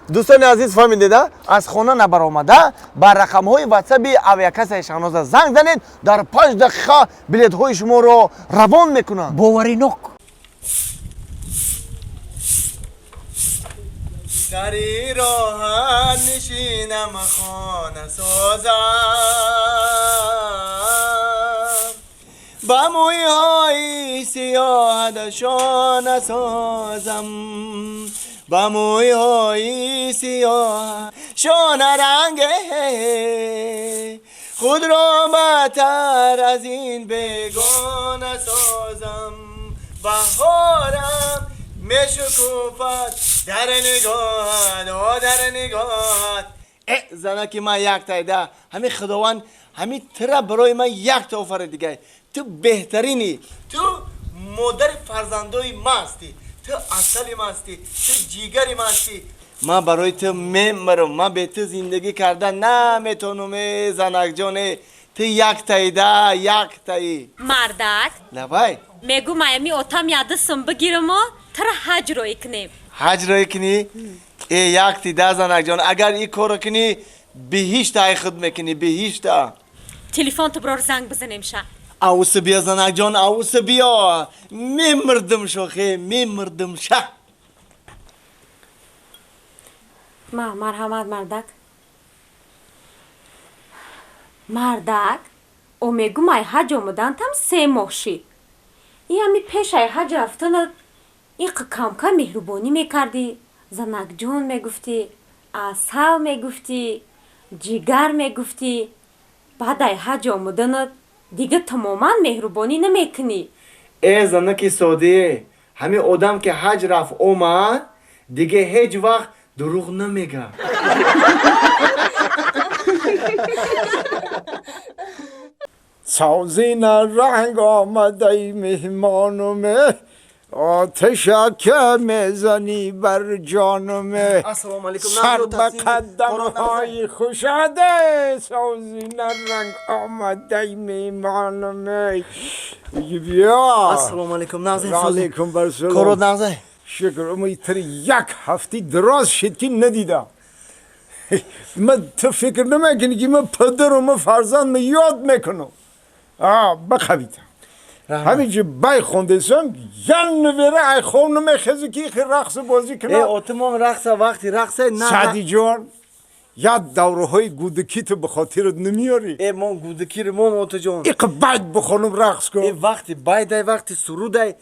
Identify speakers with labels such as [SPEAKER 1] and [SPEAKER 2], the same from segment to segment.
[SPEAKER 1] Дӯстони азиз, фаҳмидеда, аз хона набаромада ба рақамҳои ватсаби авиакассаи Шаҳноза занг занед, дар 5 дақиқа билетҳои шуморо равон мекунанд.
[SPEAKER 2] Боваринок.
[SPEAKER 1] Сари роҳат нишинам, хона созам, ба мӯйҳои сиёҳадашона созам, ба мӯйҳои сиёҳ шона ранге худро батар аз ин бегона созам. Баҳорам мешукуфад дар нигоҳат, о дар нигоҳат. Э, занаки ман, яктайда ҳамин Худованд ҳамин тира барои ман якта офарид. Дигай ту беҳтаринӣ, ту модари фарзандои ман ҳастӣ, ту асали ман ҳастӣ, ту ҷигари ман ҳастӣ. Ман барои ту мемирам, ман бе ту зиндагӣ карда наметонам. Э, занакҷоне, ту яктаида, яктаи.
[SPEAKER 3] Мардак.
[SPEAKER 1] Лабай.
[SPEAKER 3] Мегум, аями отам ядисм бигирамо, тара ҳаҷ роӣ кунем.
[SPEAKER 1] Ҳаҷ роӣ кунӣ? Э, яктида, занакҷон, агар ин корро кунӣ, биҳишта ай худ мекунӣ, биҳишта.
[SPEAKER 3] Телефон ту бирор, занг бизанем ша.
[SPEAKER 1] Авуса биё, занакҷон, авуса биё, мемирдим, шохе, мемирдим ша.
[SPEAKER 3] Ма, марҳамат, мардак. Мардак, о, мегум, ай ҳаҷ омадантам 3 моҳ шид. И ҳами пеш ай ҳаҷ рафтана иқ камкам меҳрубонӣ мекардӣ, занакҷон мегуфтӣ, асал мегуфтӣ, ҷигар мегуфтӣ. Баъд ай ҳаҷ омаданат дига тамоман меҳрубонӣ намекунӣ.
[SPEAKER 1] Э, занаки содие, ҳамин одам ки ҳаҷ рафт омад, дига ҳеҷ вақт дурӯғ намега.
[SPEAKER 4] Созина ранг омадаи меҳмонуме, оташаке мезанӣ бар ҷонуме.
[SPEAKER 1] Ассалому алайкум.
[SPEAKER 4] Сар ба қадамҳои хушаде, созина ранг омадаи меҳмонуме, биё.
[SPEAKER 1] Ассалому алайкум, нағзе?
[SPEAKER 4] Алайкум барсалом.
[SPEAKER 1] Корот нағзе?
[SPEAKER 4] Шукр. Умитри як ҳафти дароз шид ки надидам. Ман ту фикр намекунӣ ки ман падару ман фарзанд ма ёд мекунам. Бақавита ҳаминҷи бай хондесам, ян навера ай хов намехезу ки рақсу бозӣ
[SPEAKER 1] Э,
[SPEAKER 4] кунам.
[SPEAKER 1] Отимон рақса, вақти рақса на.
[SPEAKER 4] Саъдиҷон, як давраҳои гудакиту ба хотират намеёрӣ?
[SPEAKER 1] Э, мон гудакири мон, отаҷон.
[SPEAKER 4] Иқ байд бихонум, рақс
[SPEAKER 1] Э,
[SPEAKER 4] кун.
[SPEAKER 1] Вақти байдай, вақти сурудай,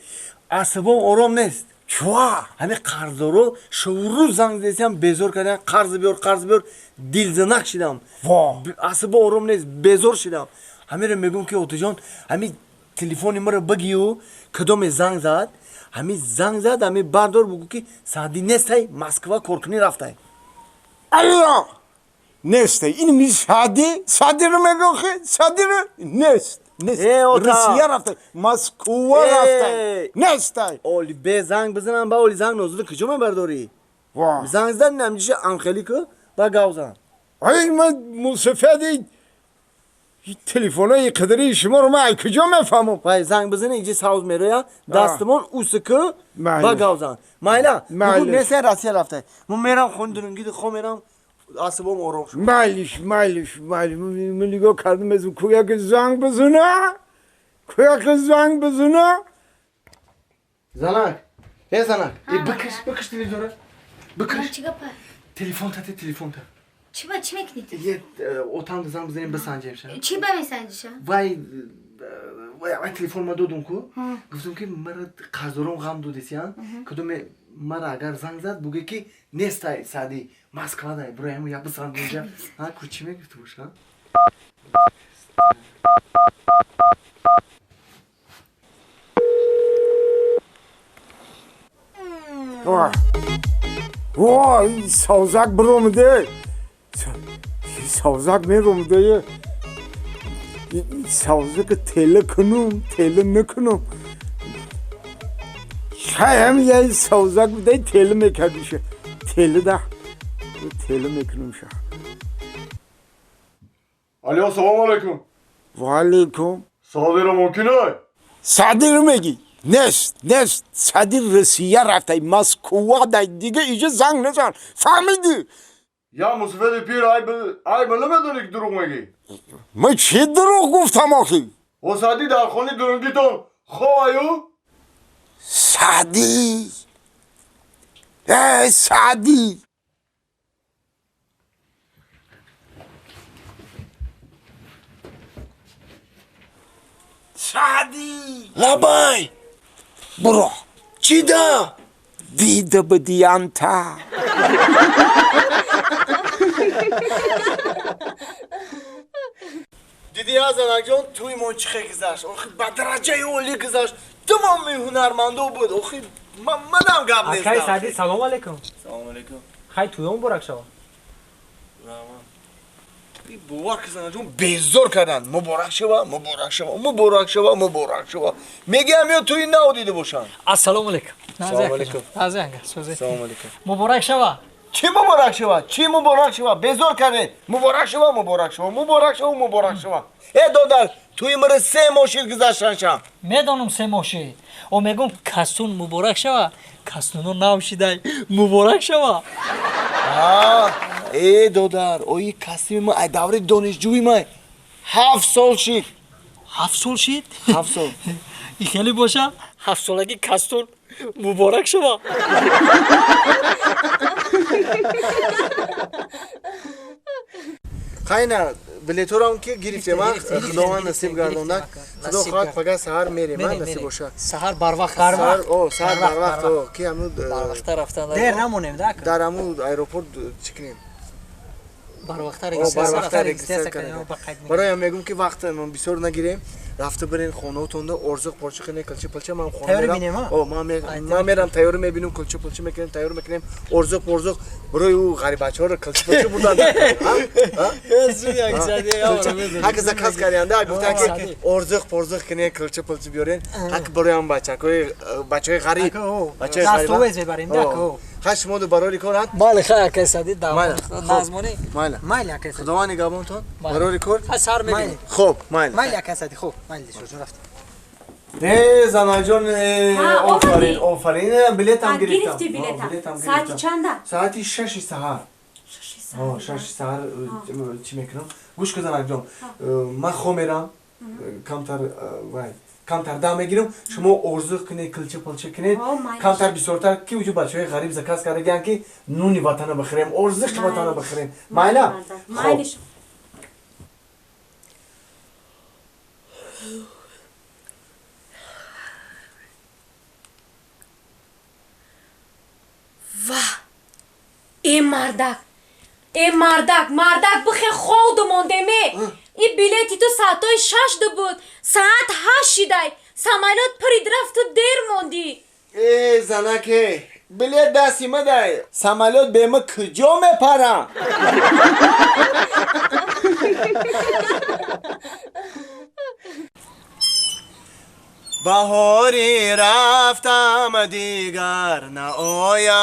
[SPEAKER 1] асабом ором нест.
[SPEAKER 4] Чуа?
[SPEAKER 1] Ҳамин қарздоро шурӯ занг зесиам, безор кардан, қарз биёр, қарз биёр, дилзанак шидам.
[SPEAKER 4] Во.
[SPEAKER 1] Асабом ором нест, безор шидам. Ҳаминро мегӯм ки, отаҷон, ҳамин телефони маро бигию, кадоме занг зад, ҳамин занг зад, ҳамин бардор, бугӯ ки Саъдӣ нестай, Москва коркунӣ рафтай.
[SPEAKER 4] Алло, нестай ин ми Саъди, Саъдиро мегӯхи, Саъдиро нест, нест.
[SPEAKER 1] Э, ота.
[SPEAKER 4] Русия рафтай, Москва
[SPEAKER 1] Э.
[SPEAKER 4] рафтай, нестай.
[SPEAKER 1] Оли бе занг бизанам, ба оли занг нозуда куҷо мебардорӣ?
[SPEAKER 4] Во.
[SPEAKER 1] Занг задан намҷиша, амхелӣ ку, ба гавзан.
[SPEAKER 4] Ай, ман мусафеди телефонои қадари шуморо ман ай куҷо мефаҳмам?
[SPEAKER 1] Вай, занг бизани, иҷи савз мероя дастамон усу ку.
[SPEAKER 4] Майли.
[SPEAKER 1] Ба гавзан, майла.
[SPEAKER 4] Майли.
[SPEAKER 1] Бугӯ нестай, Россия рафтай. Ман мерам хун дурунгиди хо, мерам, асабом ором шуд.
[SPEAKER 4] Майлиш, майлиш, майлиш. Ман нигоҳ кардам, аз кӯяки занг бизана, кӯяки занг бизана.
[SPEAKER 1] Занак, э, занак, э, бикаш, бикаш телевизора, бикаш.
[SPEAKER 5] Чӣ гапа?
[SPEAKER 1] Телефон тате, телефон та.
[SPEAKER 5] Чӣ ба, чӣ мекунӣ ту?
[SPEAKER 1] Е, отам занг бизанем, бисанҷем ша.
[SPEAKER 5] Чӣ ба месанҷиша?
[SPEAKER 1] Вай, вай, вай, телефон ма додум ку, гуфтум ки мара қарздором ғам додесиян, кадоме мара агар занг зад, бугӯ ки нестай Саъди, Москвадай. Бироям, як бисанҷа, ҳа, ку чӣ мегуфту боша.
[SPEAKER 4] Во, савзак биромаде, савзак меромаде. Савзака тела кунум, тела накунум? Шаям я савзак будай, тела мекардиша, тела да, тела мекунум ша.
[SPEAKER 6] Алло, салом алейкум.
[SPEAKER 4] Ва алейкум.
[SPEAKER 6] Саъдиро мумкин ай?
[SPEAKER 4] Саъдиро мегӣ? Нест, нест. Сади Русия рафтай, Москва дай, дига иҷа занг назан. Фаҳмидӣ?
[SPEAKER 2] Я мусафеди пир ай ба намедонӣ ки дурӯғ мегӣ.
[SPEAKER 4] Ман чӣ дурӯғ гуфтам охи?
[SPEAKER 2] О Саъдӣ дар хонаи дурӯнгитон ховаю?
[SPEAKER 4] Саъдӣ! Э, Саъдӣ! Саъдӣ!
[SPEAKER 1] Лабай!
[SPEAKER 4] Буро!
[SPEAKER 1] Чӣ да?
[SPEAKER 4] Дида бидиянта.
[SPEAKER 1] Дидӣ я занакҷон тӯймон чӣ хел гузашт? Охи ба дараҷаи олӣ гузашт. Тамоми ҳунармандо буд. Охи манам гап нестам.
[SPEAKER 6] Акай Саъдӣ, салом алейкум.
[SPEAKER 1] Салом алейкум.
[SPEAKER 6] Хай тӯё муборак шава.
[SPEAKER 1] Раҳмат. Бовар ки занакҷон безор карданд. Муборак шава, муборак шава, муборак шава, муборак шава. Мегӯям ё тӯи нав дида бошанд.
[SPEAKER 7] Ассалому алейкум.
[SPEAKER 1] Салом алейкум. Салом алейкум.
[SPEAKER 7] Муборак шава.
[SPEAKER 1] Чӣ муборак шава? Чӣ муборак шава? Безор кардед. Муборак шава, муборак шава, муборак шава, муборак шава. Э додар, тӯи маро 3 моҳ шид гузаштан шам.
[SPEAKER 7] Медонам 3 моҳ шид. О мегӯм касун муборак шава, касуно нав шидай. Муборак шава.
[SPEAKER 1] Э додар, ои касими ма ай давраи донишҷӯи ма 7 сол шид.
[SPEAKER 7] 7 сол шид?
[SPEAKER 1] 7 сол.
[SPEAKER 7] И хеле боша, 7 солаги касун муборак шава.
[SPEAKER 1] Хайна, билеторам ки гирифтем, Худованд насиб гардонад. Худо хоҳад пага саҳар мерем, насиб боша.
[SPEAKER 7] Саҳар барвақт.
[SPEAKER 1] О, саҳар барвақт, о, ки ҳамун
[SPEAKER 7] барвақта рафтан.
[SPEAKER 6] Дер намонем, да?
[SPEAKER 1] Дар ҳамун аэропорт чӣ кунем?
[SPEAKER 7] Барвақта регистрация
[SPEAKER 1] кунем. Барои мегӯм ки вақт бисёр нагирем. Рафта бирен хонаотонда орзуқ порча кунем, килча пилча ман хона мерам. О, ман мерам тайёр мебинам, килча пилча мекунем, тайёр мекунем, орзуқ порзуқ барои ӯ ғарибачаҳоро килча пилча бурдан. Ҳак заказ карданда гуфтан ки орзуқ порзуқ кунем, килча пилча биёрен. Ҳак барои ҳам бачаҳои бачаҳои ғариб, бачаҳои ғариб.
[SPEAKER 6] Дастовез мебарем, да?
[SPEAKER 1] Хай шумо ду барори кор ҳаст?
[SPEAKER 7] Бале, хай акай Саъдӣ, назмонӣ.
[SPEAKER 1] Майла.
[SPEAKER 6] Майли акай Саъдӣ.
[SPEAKER 1] Худованд нигаҳбонтон. Барори кор.
[SPEAKER 7] Хай сар мебинем.
[SPEAKER 1] Хуб, майли.
[SPEAKER 6] Майли акай Саъдӣ, хуб, майли шуҷон рафтем.
[SPEAKER 1] Э, занаҷон, офарин, офарин, билетам гирифтам.
[SPEAKER 3] Гирифти билета. Саати чанда?
[SPEAKER 1] Саати 6 саҳар. 6 саҳар чӣ мекунам? Гӯш кун занаҷон, ман хоб мерам, камтар вай камтар дам мегирам, шумо орзу кунед, килча пилча кунед, камтар бисёртар ки уҷу бачаҳои ғариб заказ кардагианд ки нуни ватана бихӯрем, орзуқи ватана бихӯрем. Майла?
[SPEAKER 3] Майли. Ваҳ! Э мардак! Э мардак, мардак бихе ховду мондеме! И билети ту саатҳои 6 ду буд, саат 8 шидай. Самолёт пирид рафт, ту дер мондӣ.
[SPEAKER 1] Э, занаке, билет дасти ма дай. Самолёт бе ма куҷо мепарам? Баҳорӣ рафтам, дигар наояд.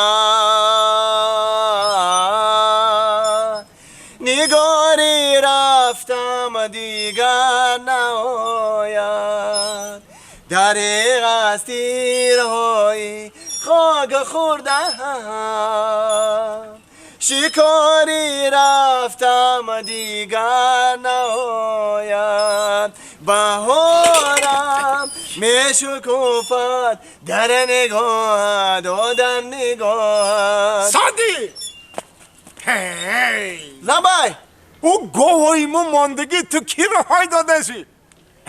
[SPEAKER 1] Нигорӣ рафтам, дигар наояд. Дареғ аз тирҳои хок хӯрдаам. Шикорӣ рафтам, дигар наояд. Баҳорам мешукуфад дар нигоҳат, о дар нигоҳат.
[SPEAKER 4] Саъдӣ! Ҳей!
[SPEAKER 1] Лабай!
[SPEAKER 4] Ӯ говҳои мо мондагӣ ту киро ҳай додасӣ?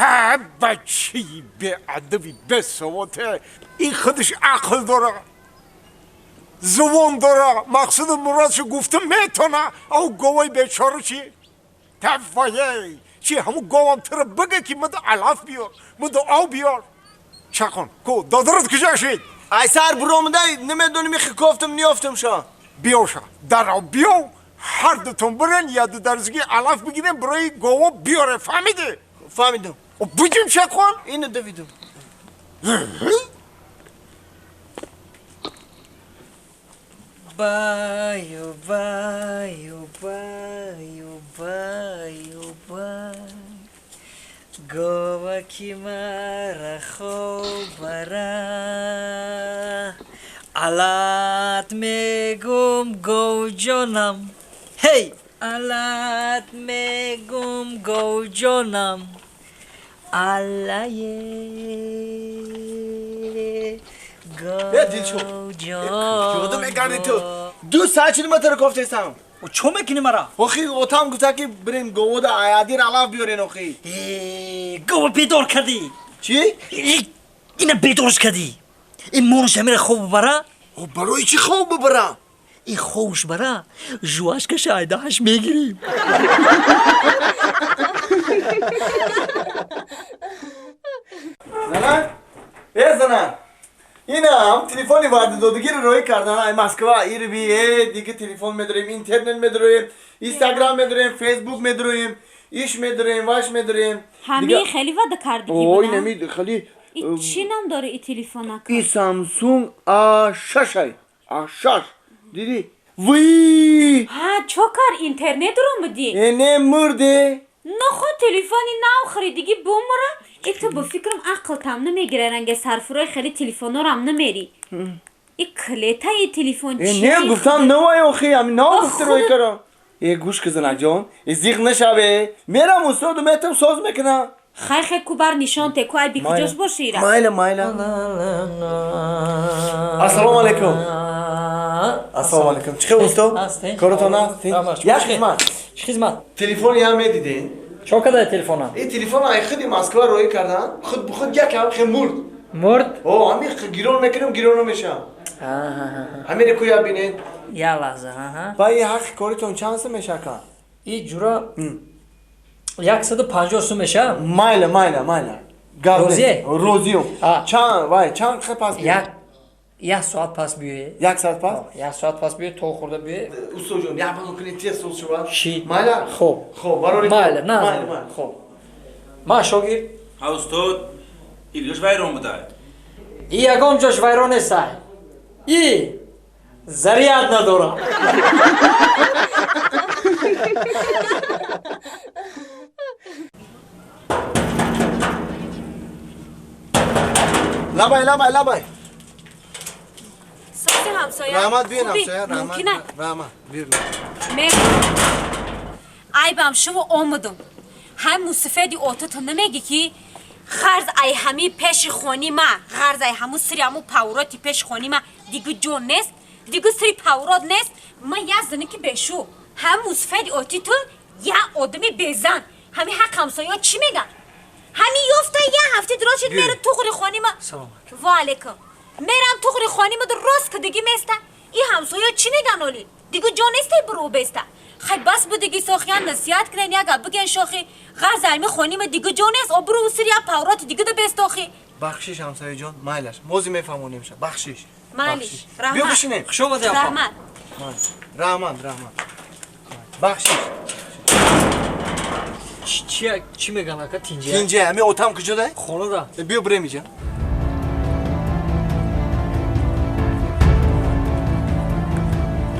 [SPEAKER 4] Ҳа, бачаи беадаби бесавоте. Ин худаш ақл дора, зубон дора, мақсуду муродшо гуфта метона. Ав говои бечора чӣ? Таввае! Чи ҳамун говам туро бига ки мада алаф биёр, мада об биёр. Чақон, ку додарат куҷо шид?
[SPEAKER 1] Ай сар буромадай, намедонам ихи кофтам, ниёфтам ша.
[SPEAKER 4] Биёша, дарав биё, ҳар дутон бирен, яду дарзги алаф бигирем, барои гово биёре, фаҳмидӣ?
[SPEAKER 1] Фаҳмидам.
[SPEAKER 4] Буҷим чақон?
[SPEAKER 1] Ина давидам.
[SPEAKER 7] Баю, баю, баю, баю, бай. Говаки мара хоб бара, алат мегум говҷонам, ҳей, алат мегум говҷонам, аллае
[SPEAKER 1] говҷон. Мегарди ту 2 соат шуд, ма туро кофтестам.
[SPEAKER 7] Чо мекунӣ мара?
[SPEAKER 1] Охи, отам гуфта ки бирем говода аядир алаф биёрен, охи.
[SPEAKER 7] Гова бедор кардӣ.
[SPEAKER 1] Чӣ?
[SPEAKER 7] Ина бедорш кардӣ. Ин монш амира хоб бара?
[SPEAKER 1] Барои чӣ хоб бибара?
[SPEAKER 7] Ин хобш бара, жуашкаша айдаҳаш мегирим.
[SPEAKER 1] Зана? Э, зана! Инам телефони ваъдадодагиро роҳӣ кардан ай Москва ирби, э, дига телефон медорем, интернет медорем, инстаграм медорем, фейсбук медорем, иш медорем, ваш медорем.
[SPEAKER 3] Ҳамин хеле ваъда кардагӣ
[SPEAKER 1] ой
[SPEAKER 3] буда?
[SPEAKER 1] Нами хеле.
[SPEAKER 3] И чӣ ном дори и телефонака?
[SPEAKER 1] И Самсунг А6 ай, А6, дидӣ? Вуи!
[SPEAKER 3] Ҳа, чо кар, интернет ромадӣ?
[SPEAKER 1] Э, не, мурде.
[SPEAKER 3] Нохо телефони нав харидагӣ бумра? И ту бо фикрам ақлтам намегира, ранге сарфурои хели телефонорам намери. И клетаи телефон
[SPEAKER 1] Э,
[SPEAKER 3] чӣ?
[SPEAKER 1] не, гуфтам навай, охи, ами нав гуфти рӯй
[SPEAKER 3] худо-
[SPEAKER 1] кардам. Э, гӯш ки, занакҷон, э, зиқ нашаве, мерам устоду метам, соз мекунам.
[SPEAKER 3] Хай, хай, ку бар нишон те, ку ай бикуҷош бошира.
[SPEAKER 1] Майла, майла. Ассалому алайкум. Ассалому алайкум. Чӣ хел, усто?
[SPEAKER 7] Ҳастен.
[SPEAKER 1] Коротон аст?
[SPEAKER 7] Раҳмат.
[SPEAKER 1] Як хизмат.
[SPEAKER 7] Чӣ хизмат?
[SPEAKER 1] Телефон ям медидин?
[SPEAKER 7] Чо кадай телефона?
[SPEAKER 1] Ин телефон ай худи Москва роҳӣ кардан, худ бо худ як ҳам хе мурд.
[SPEAKER 7] Мурд?
[SPEAKER 1] О, ҳами гирон мекунам, гирон намешавам. Ҳамире ку я бинед.
[SPEAKER 7] Як лаҳза, аҳа.
[SPEAKER 1] Ба ин ҳаққи коритон чанд сум мешака?
[SPEAKER 7] И ҷура 150 сум меша?
[SPEAKER 1] Майла, майла, майла. Гап нест.
[SPEAKER 7] Розие?
[SPEAKER 1] Розиём.
[SPEAKER 7] А.
[SPEAKER 1] Чанд, вай, чанд хе пас биёед?
[SPEAKER 7] Як соат пас биёе.
[SPEAKER 1] Як соат пас?
[SPEAKER 7] Як соат пас биёе, то хӯрда биёе.
[SPEAKER 1] Устоҷон, як бало кунед, тез соз шавад.
[SPEAKER 7] Шид.
[SPEAKER 1] Майла?
[SPEAKER 7] Хоб.
[SPEAKER 1] Хоб, барори.
[SPEAKER 7] Майла, на.
[SPEAKER 1] Майла, майла.
[SPEAKER 7] Хоб. Ма шогирд.
[SPEAKER 8] Ҳа, устод, илёш вайрон будай.
[SPEAKER 7] И ягон ҷош вайрон нестай. И заряд надорам.
[SPEAKER 1] Лабай, лабай, лабай.
[SPEAKER 3] Сози ҳамсоя?
[SPEAKER 1] Раҳмат, биён
[SPEAKER 3] Хуби?
[SPEAKER 1] ҳамсоя, раҳмат.
[SPEAKER 3] Мумкин ай?
[SPEAKER 1] Раҳмат, биён.
[SPEAKER 3] Мегӯ, айбам шумо омадум. Ҳам мусафеди отото намегӣ ки ғарз ай ҳами пеши хони ма, ғарз ай ҳаму сири ҳаму павроти пеши хони ма дигу ҷо нест, дигу сири паврот нест. Ман як зане ки бешу, ҳам мусафеди оти ту як одами безан. Ҳами ҳақ ҳамсояҳо чӣ меган? Ҳами ёфта як ҳафта дуроз шуд, меру туғри хони ма.
[SPEAKER 7] Салом.
[SPEAKER 3] Ва алейкум. Мерам туғри хони ма, рост кадиги места. И ҳамсояҳо чӣ меган оли? Дигу ҷо нестай буру беста. Хай, бас будиги сохиян насиҳат кунен, як гап биген шохи. Ғарз айми хони ма дигу ҷо нест, обру усир як павроти дигу да бестохи.
[SPEAKER 1] Бахшиш, ҳамсояҷон, майлаш. Мози мефаҳмонемша. Бахшиш.
[SPEAKER 3] Майлиш.
[SPEAKER 1] Бахшиш.
[SPEAKER 3] Раҳмат.
[SPEAKER 1] Биё бишинем.
[SPEAKER 7] Хуш омадӣ, апа.
[SPEAKER 3] Раҳмат.
[SPEAKER 1] Раҳмат, раҳмат. Бахшиш.
[SPEAKER 7] Чӣ чӣ меган ака, тинҷа?
[SPEAKER 1] Тинҷа, ҳами отам куҷода?
[SPEAKER 7] Хонада.
[SPEAKER 1] Биё бирем иҷа.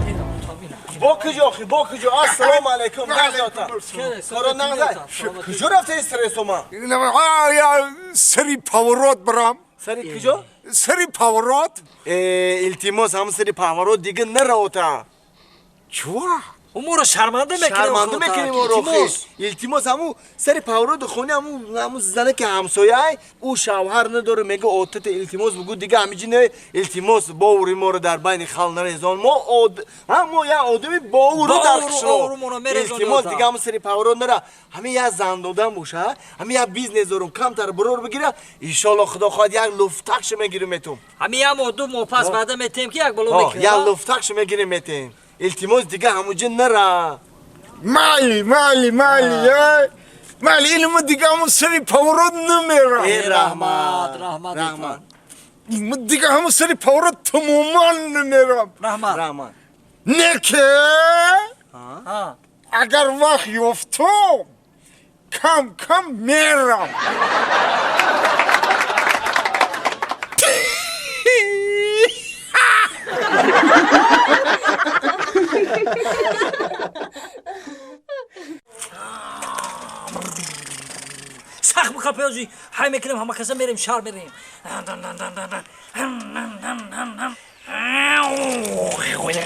[SPEAKER 7] Ина, отам, ина.
[SPEAKER 1] Бо куҷо охи, бо куҷо? Ассалому алайкум, нағз ота. Коро нағз ай? Куҷо рафтаи стрессома?
[SPEAKER 4] Я сари поворот барам.
[SPEAKER 1] Сари куҷо?
[SPEAKER 4] Сари поворот.
[SPEAKER 1] Э, илтимос, ҳам сари поворот дига нара, ота.
[SPEAKER 4] Чува?
[SPEAKER 7] Умуро шарманда мекунем.
[SPEAKER 1] Шарманда мекунем оро, охи. Илтимос, ҳаму сари повороти хони ҳаму ҳаму зане ки ҳамсояй, ӯ шавҳар надора, мега отата илтимос бугу, дига ҳамиҷи не, илтимос, бовури моро дар байни халқ нарезон. Мо од ҳа, мо як одами бовуру дар
[SPEAKER 7] Бовуру,
[SPEAKER 1] қишлоқ.
[SPEAKER 7] обрӯмоно мерезони,
[SPEAKER 1] Илтимос,
[SPEAKER 7] ота.
[SPEAKER 1] дига ҳаму сари поворот нара. Ҳами як зан додан боша, ҳами як бизнес дорум, камтар бурор бигира, иншолло, худо хоҳад, як луфтакшо мегирим метум.
[SPEAKER 7] Ҳами як моҳ, 2 моҳ пас ваъда метем ки як боло
[SPEAKER 1] Ҳо,
[SPEAKER 7] мекунем.
[SPEAKER 1] як луфтакшо мегирим метем. Илтимос, дига ҳамуҷа нара.
[SPEAKER 4] Майли, майли, майли, э. Майли, илма дига ҳамун сари поворот намерам.
[SPEAKER 1] Э, раҳмат,
[SPEAKER 7] раҳмат,
[SPEAKER 1] раҳмат.
[SPEAKER 4] Ма дига ҳамун сари поворот тамоман намерам.
[SPEAKER 7] Раҳмат.
[SPEAKER 1] Раҳмат.
[SPEAKER 4] Не ки
[SPEAKER 7] Ҳа.
[SPEAKER 4] агар вақт ёфтум, кам кам мерам.
[SPEAKER 7] Сахт биқа. чапёзи ҳай мекунем, ҳама каса мерем, шаҳр мерем.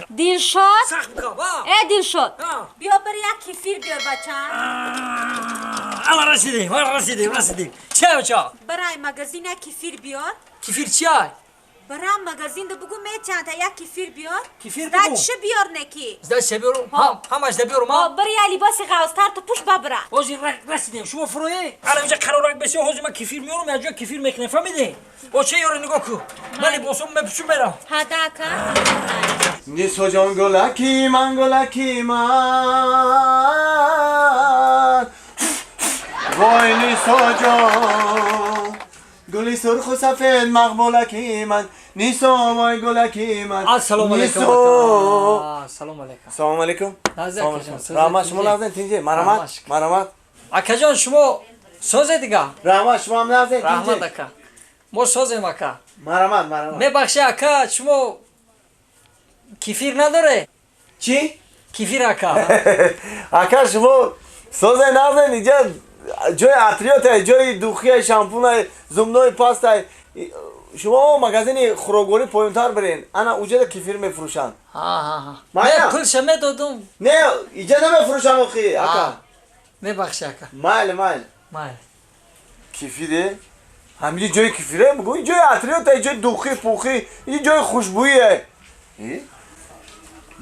[SPEAKER 3] Дилшод?
[SPEAKER 7] Сахт бикоб, а?
[SPEAKER 3] Э, Дилшод.
[SPEAKER 7] А.
[SPEAKER 3] Биё бир як кефир биёр, бачам.
[SPEAKER 7] Ала расидем, ала расидем, расидем. Ча, ча?
[SPEAKER 3] Барай магазин як кефир биёр.
[SPEAKER 7] Кефир чай?
[SPEAKER 3] Барам магазин да бугу мечанда як кефир биёр.
[SPEAKER 7] Кефир бугу?
[SPEAKER 3] Зда чӣ биёр неки?
[SPEAKER 7] Зда чӣ биёрум? Ҳам, ҳамаш да биёрум,
[SPEAKER 3] Ҳо,
[SPEAKER 7] ҳа?
[SPEAKER 3] бир я либоси ғавзтар ту пӯш бабра.
[SPEAKER 7] Ҳозир расидем, шумо фуроед. Ала инҷа қарорак бесё, ҳозир ман кефир меёрум, як ҷо кефир мекунем, фаҳмидӣ? О, чӣ ёре нигоҳ кун. Ман либосом мепӯшум мерам.
[SPEAKER 3] Ҳа, да, ака.
[SPEAKER 1] Нисоҷон гулаки ман, гулаки ман, вой Нисоҷон, гули сурху сафед мақбулаки ман, Нисо, вой гулаки ман.
[SPEAKER 7] Ассалому алайкум.
[SPEAKER 1] Нисо.
[SPEAKER 7] Ассалому алайкум.
[SPEAKER 1] Салому алайкум.
[SPEAKER 7] Назар
[SPEAKER 1] Салому
[SPEAKER 7] акаҷон,
[SPEAKER 1] алайкум.
[SPEAKER 7] созед
[SPEAKER 1] Раҳмат, шумо
[SPEAKER 7] тинҷе?
[SPEAKER 1] нағзен, тинҷе? Марҳамат,
[SPEAKER 7] Раҳмат.
[SPEAKER 1] марҳамат.
[SPEAKER 7] Акаҷон, шумо созе дига?
[SPEAKER 1] Раҳмат, шумо ҳам нағзен,
[SPEAKER 7] Раҳмат,
[SPEAKER 1] тинҷе?
[SPEAKER 7] ака. Мо созем, ака.
[SPEAKER 1] Марҳамат, марҳамат.
[SPEAKER 7] Мебахшед, ака, шумо кефир надоре?
[SPEAKER 1] Чӣ?
[SPEAKER 7] Кефир, ака.
[SPEAKER 1] Ака, шумо созе, нағзен? Иҷа ҷои атриётай, ҷои духия, шампунай, зубной пастай. Шумо магазини хӯрокворӣ поёнтар бирен, ана уҷада кефир мефурӯшанд.
[SPEAKER 7] Ҳа, ҳа, ҳа.
[SPEAKER 1] Майна?
[SPEAKER 7] Не, пулша медодум.
[SPEAKER 1] Не, иҷа намефурӯшанд охи, ака.
[SPEAKER 7] Мебахшед, ака.
[SPEAKER 1] Майли, майли.
[SPEAKER 7] Майли.
[SPEAKER 1] Кефире? Ҳамиҷа ҷои кефире? Бугӯ, ин ҷои атриётай, ҷои духи пухи, ин ҷои хушбӯие.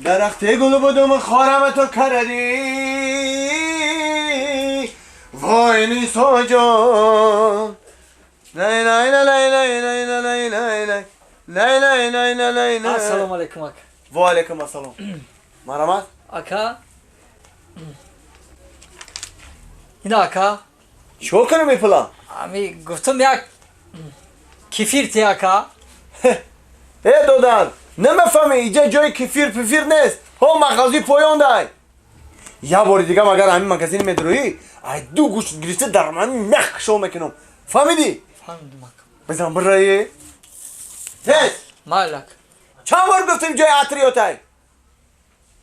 [SPEAKER 1] Дарахти гулу будум, хорама ту кардӣ, вой Нисоҷон. Лай лай лай лай лай лай лай лай лай лай лай лай лай лай лай.
[SPEAKER 7] Ассалому алайкум, ака.
[SPEAKER 1] Ва алайкум ассалом. Марҳамат.
[SPEAKER 7] Ака. Ина, ака.
[SPEAKER 1] Чикор кунем ин пула?
[SPEAKER 7] Ами гуфтам як кефир те, ака.
[SPEAKER 1] Э, додар, намефаҳмӣ, иҷа ҷои кефир пифир нест. Ҳо, мағози поён дай. Як бори дигам агар ҳамин магазин медурӯӣ, ай ду гӯшт гирифта дар ман мех кишол мекунам. Фаҳмидӣ?
[SPEAKER 7] Фаҳмидум, ака.
[SPEAKER 1] Бизан бираи. Тез.
[SPEAKER 7] Майли, ака.
[SPEAKER 1] Чанд бор гуфтем ҷои атриётай?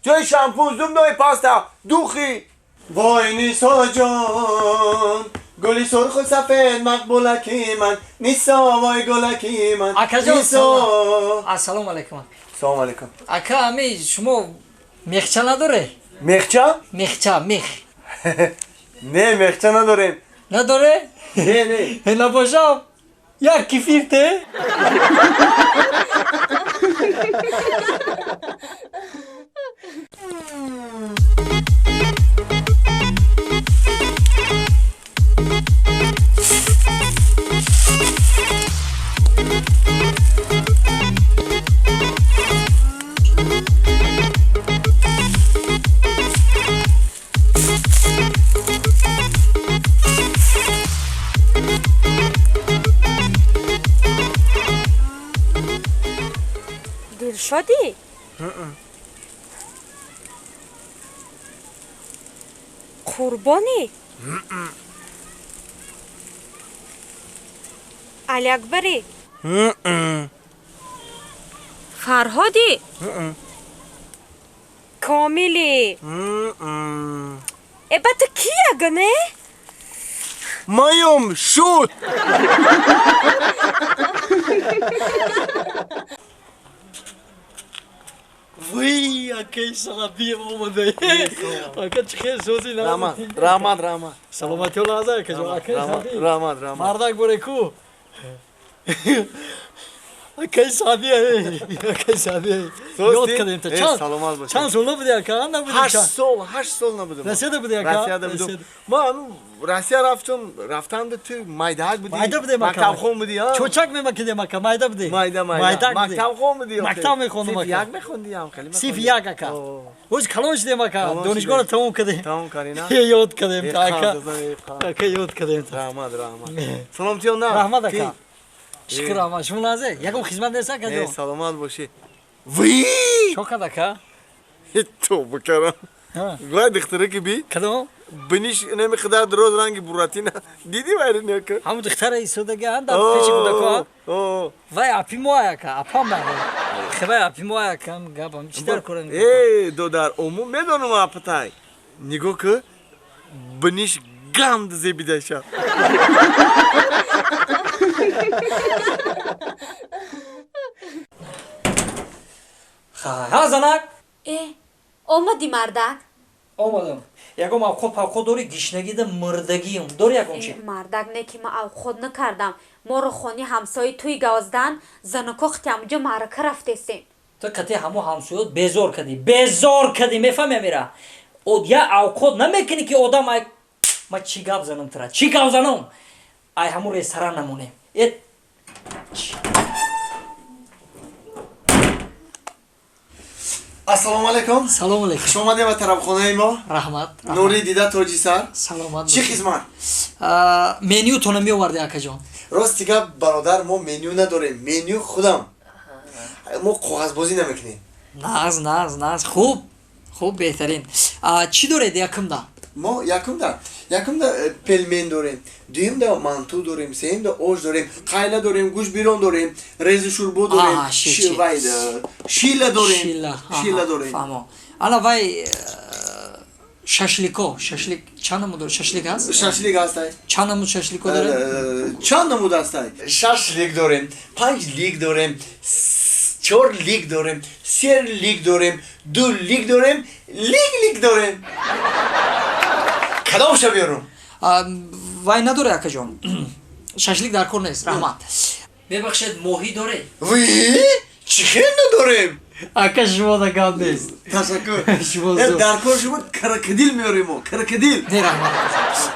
[SPEAKER 1] Ҷои шампун, зубной паста, духи. Вой Нисоҷон, гули сурху сафед мақбулаки ман, Нисо, вой гулаки ман.
[SPEAKER 7] Акаҷон,
[SPEAKER 1] Нисо.
[SPEAKER 7] Ассалому алайкум, ака.
[SPEAKER 1] Салому алайкум.
[SPEAKER 7] Ака, ами шумо мехча надоре?
[SPEAKER 1] Мехча?
[SPEAKER 7] Мехча, мех.
[SPEAKER 1] Не, мехча надорем.
[SPEAKER 7] Надоре?
[SPEAKER 1] Не, не.
[SPEAKER 7] Набошам, як кефир те?
[SPEAKER 3] Дилшодӣ? Қурбонӣ? Алиакбарӣ? Фарҳодӣ? Комилӣ? Э, ба ту ки ягоне?
[SPEAKER 1] Маём шуд.
[SPEAKER 7] Вый, акаи Саъдиев омада. Ака, чӣ хел сози?
[SPEAKER 1] Раҳмат, раҳмат, раҳмат.
[SPEAKER 7] Саломатиё лаҳза, акаҷон. Акаи
[SPEAKER 1] Раҳмат,
[SPEAKER 7] Саъдиев.
[SPEAKER 1] раҳмат, раҳмат.
[SPEAKER 7] Мардак боре ку. Акаи Саъдия, акаи Саъдия.
[SPEAKER 1] Созди?
[SPEAKER 7] Ёд кардем та.
[SPEAKER 1] Э,
[SPEAKER 7] Чанд
[SPEAKER 1] саломат бошед.
[SPEAKER 7] чанд сол набуди, ака? Набуди
[SPEAKER 1] 8
[SPEAKER 7] чанд?
[SPEAKER 1] сол, 8 сол набудам.
[SPEAKER 7] Россияда буди, ака?
[SPEAKER 1] Россияда будам.
[SPEAKER 7] Россияда.
[SPEAKER 1] Ман Россия рафтам, рафтанда ту майдаак буди.
[SPEAKER 7] Майда будем, ака.
[SPEAKER 1] Мактабхон буди, а?
[SPEAKER 7] Чочак мемакидем, ака, майда буди.
[SPEAKER 1] Майда, майда.
[SPEAKER 7] Майдак буди.
[SPEAKER 1] Мактабхон буди. охи.
[SPEAKER 7] Мактаб мехондум,
[SPEAKER 1] Синфи
[SPEAKER 7] ака.
[SPEAKER 1] як мехонди ҳам хеле.
[SPEAKER 7] Синфи як, ака. Оз калон шудем, ака.
[SPEAKER 1] Калон
[SPEAKER 7] Донишгоҳро
[SPEAKER 1] шудем.
[SPEAKER 7] тамом кардем.
[SPEAKER 1] Тамом кардӣ, на?
[SPEAKER 7] Ёд кардем та, ака.
[SPEAKER 1] ака.
[SPEAKER 7] Ака, ёд кардем та.
[SPEAKER 1] Раҳмат, раҳмат. Саломатиён на?
[SPEAKER 7] Раҳмат, ака. Шукр, раҳмат. Шумо лаҳза, ягон хизмат нест, ака
[SPEAKER 1] Э,
[SPEAKER 7] ҷон?
[SPEAKER 1] саломат бошӣ. Вий!
[SPEAKER 7] Чо кард, ака?
[SPEAKER 2] Тавба кардам.
[SPEAKER 7] Ҳа.
[SPEAKER 2] Вай духтаре ки би?
[SPEAKER 7] Кадом?
[SPEAKER 2] Биниш намеқадар дроз ранги буратина. Дидӣ вайро нека?
[SPEAKER 7] Ҳамун духтара истодага ан дар пеши кӯдакҳо?
[SPEAKER 2] О.
[SPEAKER 7] Вай апи мо, ака, апам хебай апи мо, ака, гапам чӣ дар корам?
[SPEAKER 2] Э, додар, умум медонам апатай. Нигоҳ ки, биниш
[SPEAKER 1] Ганд зебидаша.
[SPEAKER 7] Ҳа, занак.
[SPEAKER 3] Э, омадӣ, мардак?
[SPEAKER 7] Омадам. Ягон авқот павқот дорӣ? Гишнагида мурдагиам. Дорӣ ягон чи?
[SPEAKER 3] Э, мардак, не ки ма авқот накардам. Моро хони ҳамсои туи гавздан занако қити маърака рафтесем.
[SPEAKER 7] Ту қати ҳамо ҳамсоёт безор кардӣ, безор кардӣ, мефаҳми, амира? Я авқот намекунӣ ки одам ай. Ма чӣ гап занам тура, чӣ гап занам? Ай ҳамо ресторан намонем. Э.
[SPEAKER 1] Ассалому алайкум.
[SPEAKER 7] Салому алайкум.
[SPEAKER 1] Хуш омадед ба тарабхонаи мо.
[SPEAKER 7] Раҳмат.
[SPEAKER 1] Нури дида, тоҷисар.
[SPEAKER 7] Саломат.
[SPEAKER 1] Чӣ хизмат?
[SPEAKER 7] Менютона меоварди, акаҷон.
[SPEAKER 1] Рости гап, бародар, мо меню надорем, меню худам. Мо коғазбозӣ намекунем.
[SPEAKER 7] Нағз, нағз, нағз, хуб, хуб, беҳтарин. Чӣ доред якумда?
[SPEAKER 1] Мо якумда пельмен дорем, дуюмда манту дорем, сеюмда ош дорем, қайла дорем, гӯшт бирон дорем, резу шӯрбо дорем, шила дорем, шила дорем.
[SPEAKER 7] Ана вай шашлико, шашлик чанд намуд доред? Шашлик ҳаст?
[SPEAKER 1] Шашлик ҳастай.
[SPEAKER 7] Чанд намуд шашлико доред?
[SPEAKER 1] Чанд намуд ҳастай? Шашлик дорем, панҷ лик дорем, чор лик дорем, се лик дорем, ду лик дорем, лик лик дорем. Кадомша биёрум?
[SPEAKER 7] Вай надоре, акаҷон, шашлик дар кор нест, раҳмат. Мебахшед, моҳӣ доред?
[SPEAKER 1] Ви, чӣ хел надорем?
[SPEAKER 7] Ака, шумо да гап нест.
[SPEAKER 1] Ташаккур. Дар кор шумо крокодил меорем мо, крокодил.
[SPEAKER 7] Не, раҳмат.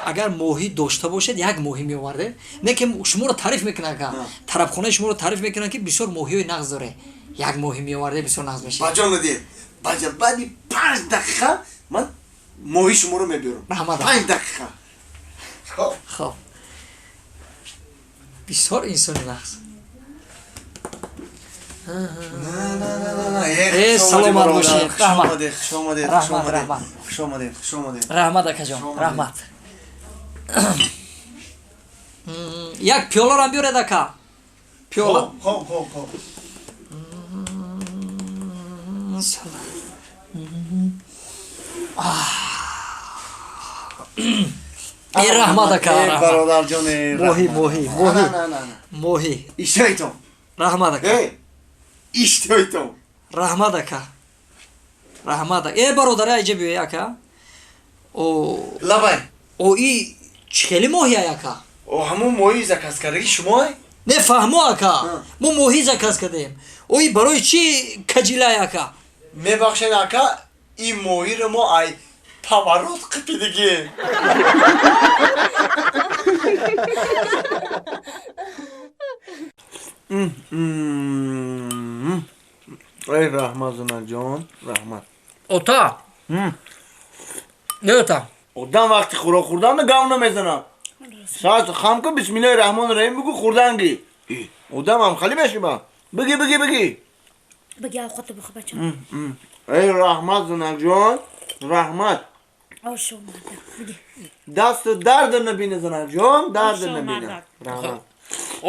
[SPEAKER 7] Агар моҳӣ дошта бошед, як моҳӣ меовардед. Не ки шуморо таъриф мекунанд, ака, тарабхонаи шуморо таъриф мекунанд, ки бисёр моҳиҳои нағз доре. Як моҳӣ меоварде, бисёр нағз мешавад.
[SPEAKER 1] Баҷон дид, баҷа, баъди 5 дақиқа ман моҳи шуморо мебиёрам.
[SPEAKER 7] Раҳмат.
[SPEAKER 1] 5 дақиқа.
[SPEAKER 7] Хоб, бисёр инсони нағз. Саломат бошед.
[SPEAKER 1] Хуш омадед, хуш омадед, хуш омадед.
[SPEAKER 7] Раҳмат, акаҷон, раҳмат. Як пиёларам биёред, ака, пиёла.
[SPEAKER 1] Хоб, хоб, хоб.
[SPEAKER 7] Э, раҳмат, ака.
[SPEAKER 1] Бародарҷоне.
[SPEAKER 7] Моҳӣ, моҳӣ, моҳӣ, моҳӣ.
[SPEAKER 1] Иштиҳоитон.
[SPEAKER 7] Раҳмат, ака.
[SPEAKER 1] Иштиҳоитон.
[SPEAKER 7] Раҳмат, ака, раҳмат. Э, бародар, айҷа биёй, ака. О.
[SPEAKER 1] Лабай.
[SPEAKER 7] О, и чӣ хели моҳия, ака?
[SPEAKER 1] О, ҳамон моҳии заказ кардаги шумоай?
[SPEAKER 7] Не фаҳмо, ака, мо моҳӣ заказ кардем. О, и барои чӣ каҷилай, ака?
[SPEAKER 1] Мебахшед, ака, ин моҳиро мо ай поворот қипидигем. Эй, раҳмат, занаҷон, раҳмат.
[SPEAKER 7] Ота, не, ота.
[SPEAKER 1] Одам вақти хӯрок хӯрдан гав намезанад. Саат хам ку, бисмиллоҳи раҳмони раҳим бигӯ, хӯрданги одам ҳам хали мешиба. Биги, биги, биги.
[SPEAKER 5] Биги, авқотро бихӯр, бачам.
[SPEAKER 1] Эй, раҳмат, занакҷон, раҳмат.
[SPEAKER 5] Ош омада, биги.
[SPEAKER 1] Дасту дарда набина, занакҷон, дарда набина, раҳмат.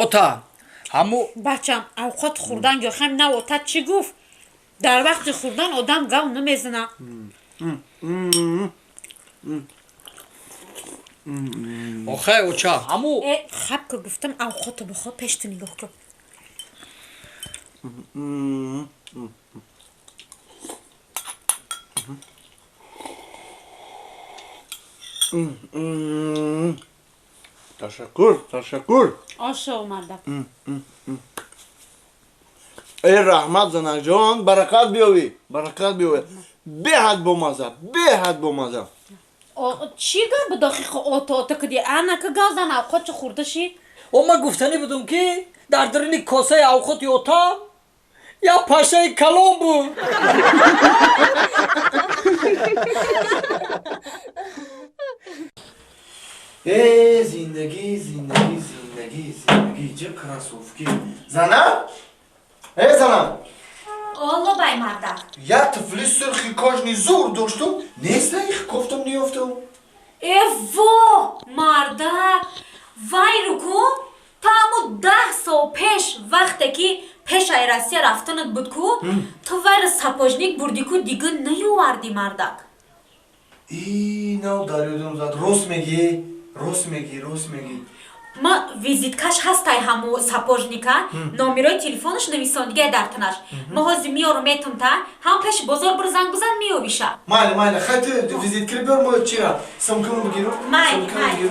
[SPEAKER 7] Ота, ҳаму.
[SPEAKER 9] Бачам, авқот хӯрдан ё хам на, ота чӣ гуфт? Дар вақти хӯрдан одам гав намезана.
[SPEAKER 7] Охай, оча, ҳаму.
[SPEAKER 9] Э, хаб ка гуфтам, авқотро бихӯр, пешту нигоҳ кун.
[SPEAKER 1] Ташаккур, ташаккур.
[SPEAKER 9] Ош омада.
[SPEAKER 1] Эй, раҳмат, занакҷон, баракат биёвӣ, баракат биёвӣ. Беҳад бомаза, беҳад бомаза.
[SPEAKER 9] Чӣ гап буд охи? Ото, ото куди, анака гав зан, авқот чӣ хӯрда ши.
[SPEAKER 7] О, ман гуфтанӣ будум, ки дар даруни косаи авқоти отам як пашаи калон буд.
[SPEAKER 1] Э, зиндагӣ, зиндагӣ, зиндагӣ, зиндагӣ, чӣ кроссовки! Зана, э, зана.
[SPEAKER 3] Оллобай, мардак.
[SPEAKER 1] Як туфли сурхи кожни зур доштум, неста, их кофтам, ниёфтам.
[SPEAKER 3] Э, во, мардак, вайру кун. Та ҳаму 10 сол пеш, вақте ки пешаи Россия рафтанат буд ку, ту вайро сапожник бурдӣ ку, дига наёвардӣ, мардак.
[SPEAKER 1] И, нав дар ёдам зад, рост мегӣ. Рост мегӣ, рост мегӣ.
[SPEAKER 3] Ма визиткаш ҳастай, ҳаму сапожника номерои телефонаш нависондигай дар танаш. Ма ҳозир миёру метум та ҳам пеши бозор бур, занг бизан, меёвиша.
[SPEAKER 1] Майли, майли, хай, ту визиткаро биёр, мо чира сумкамро бигиру.
[SPEAKER 3] Майли, майли.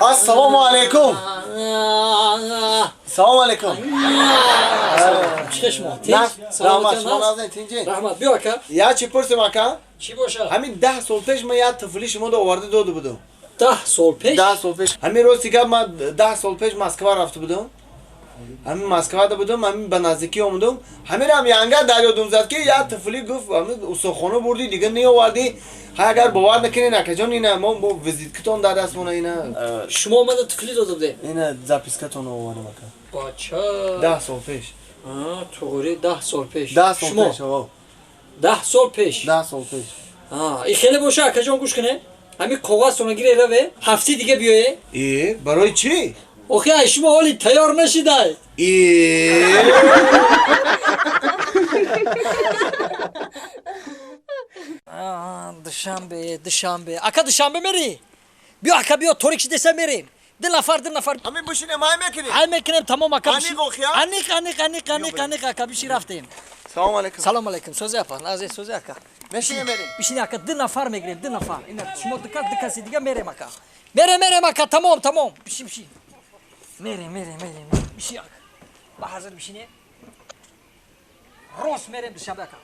[SPEAKER 1] Ассалому алайкум, салому алайкум.
[SPEAKER 7] Чӣ шумо?
[SPEAKER 1] Раҳмат, шумо назанед, тинҷи?
[SPEAKER 7] Раҳмат, биё, ака.
[SPEAKER 1] Я чӣ пурсем, ака?
[SPEAKER 7] Чӣ боша?
[SPEAKER 1] Ҳамин 10 сол пеш ман як тифли шумо да оварда дода будам.
[SPEAKER 7] 10 сол пеш?
[SPEAKER 1] 10 сол пеш. Ҳамин рости гап, ман 10 сол пеш Москва рафта будам, ҳамин Москвада будам, ҳамин ба наздикӣ омадам, ҳаминам янга дар ёдум зад, ки як тифли гуфт, ҳамин устохона бурдӣ, дига неовардӣ. Ҳай, агар бовар накунед, акаҷон, ина мо бо визиткатон дар дастмона, ина.
[SPEAKER 7] Шумо омада тифли дода будед?
[SPEAKER 1] Ина запискатон овардам, ака.
[SPEAKER 7] Бача.
[SPEAKER 1] 10 сол пеш.
[SPEAKER 7] Туғри, 10 сол пеш.
[SPEAKER 1] 10 сол пеш.
[SPEAKER 7] 10 сол пеш.
[SPEAKER 1] 10 сол пеш.
[SPEAKER 7] И хеле боша, акаҷон, гӯш кунед, ҳамин коғазтона гире, раве, ҳафти дига биёе.
[SPEAKER 1] Э, барои чӣ?
[SPEAKER 7] Охи, ай шумо ҳоли тайёр нашидай.
[SPEAKER 1] Э.
[SPEAKER 7] Душанбе, душанбе, ака, душанбе мерӣ? Биё, ака, биё, торик шидеса мерем. Ду нафар, ду нафар.
[SPEAKER 1] Ҳамин бишинем, ҳай мекунем.
[SPEAKER 7] Ҳай мекунем, тамом, ака.
[SPEAKER 1] Аниқ, охи?
[SPEAKER 7] Аниқ, аниқ, аниқ, аниқ, аниқ, ака, биши, рафтем.
[SPEAKER 1] Салому алайкум.
[SPEAKER 7] Салому алайкум, сози, апа, назе, сози, ака.
[SPEAKER 1] Мешинем, мерем.
[SPEAKER 7] Бишини, ака, ду нафар мегирем, ду нафар. Ина шумо ду кас, ду каси дига, мерем, ака, мерем, мерем, ака, тамом, тамом, биши, биши, мерем, мерем, мерем, биши, ака, ба ҳазир бишине, рост мерем душанбе, ака.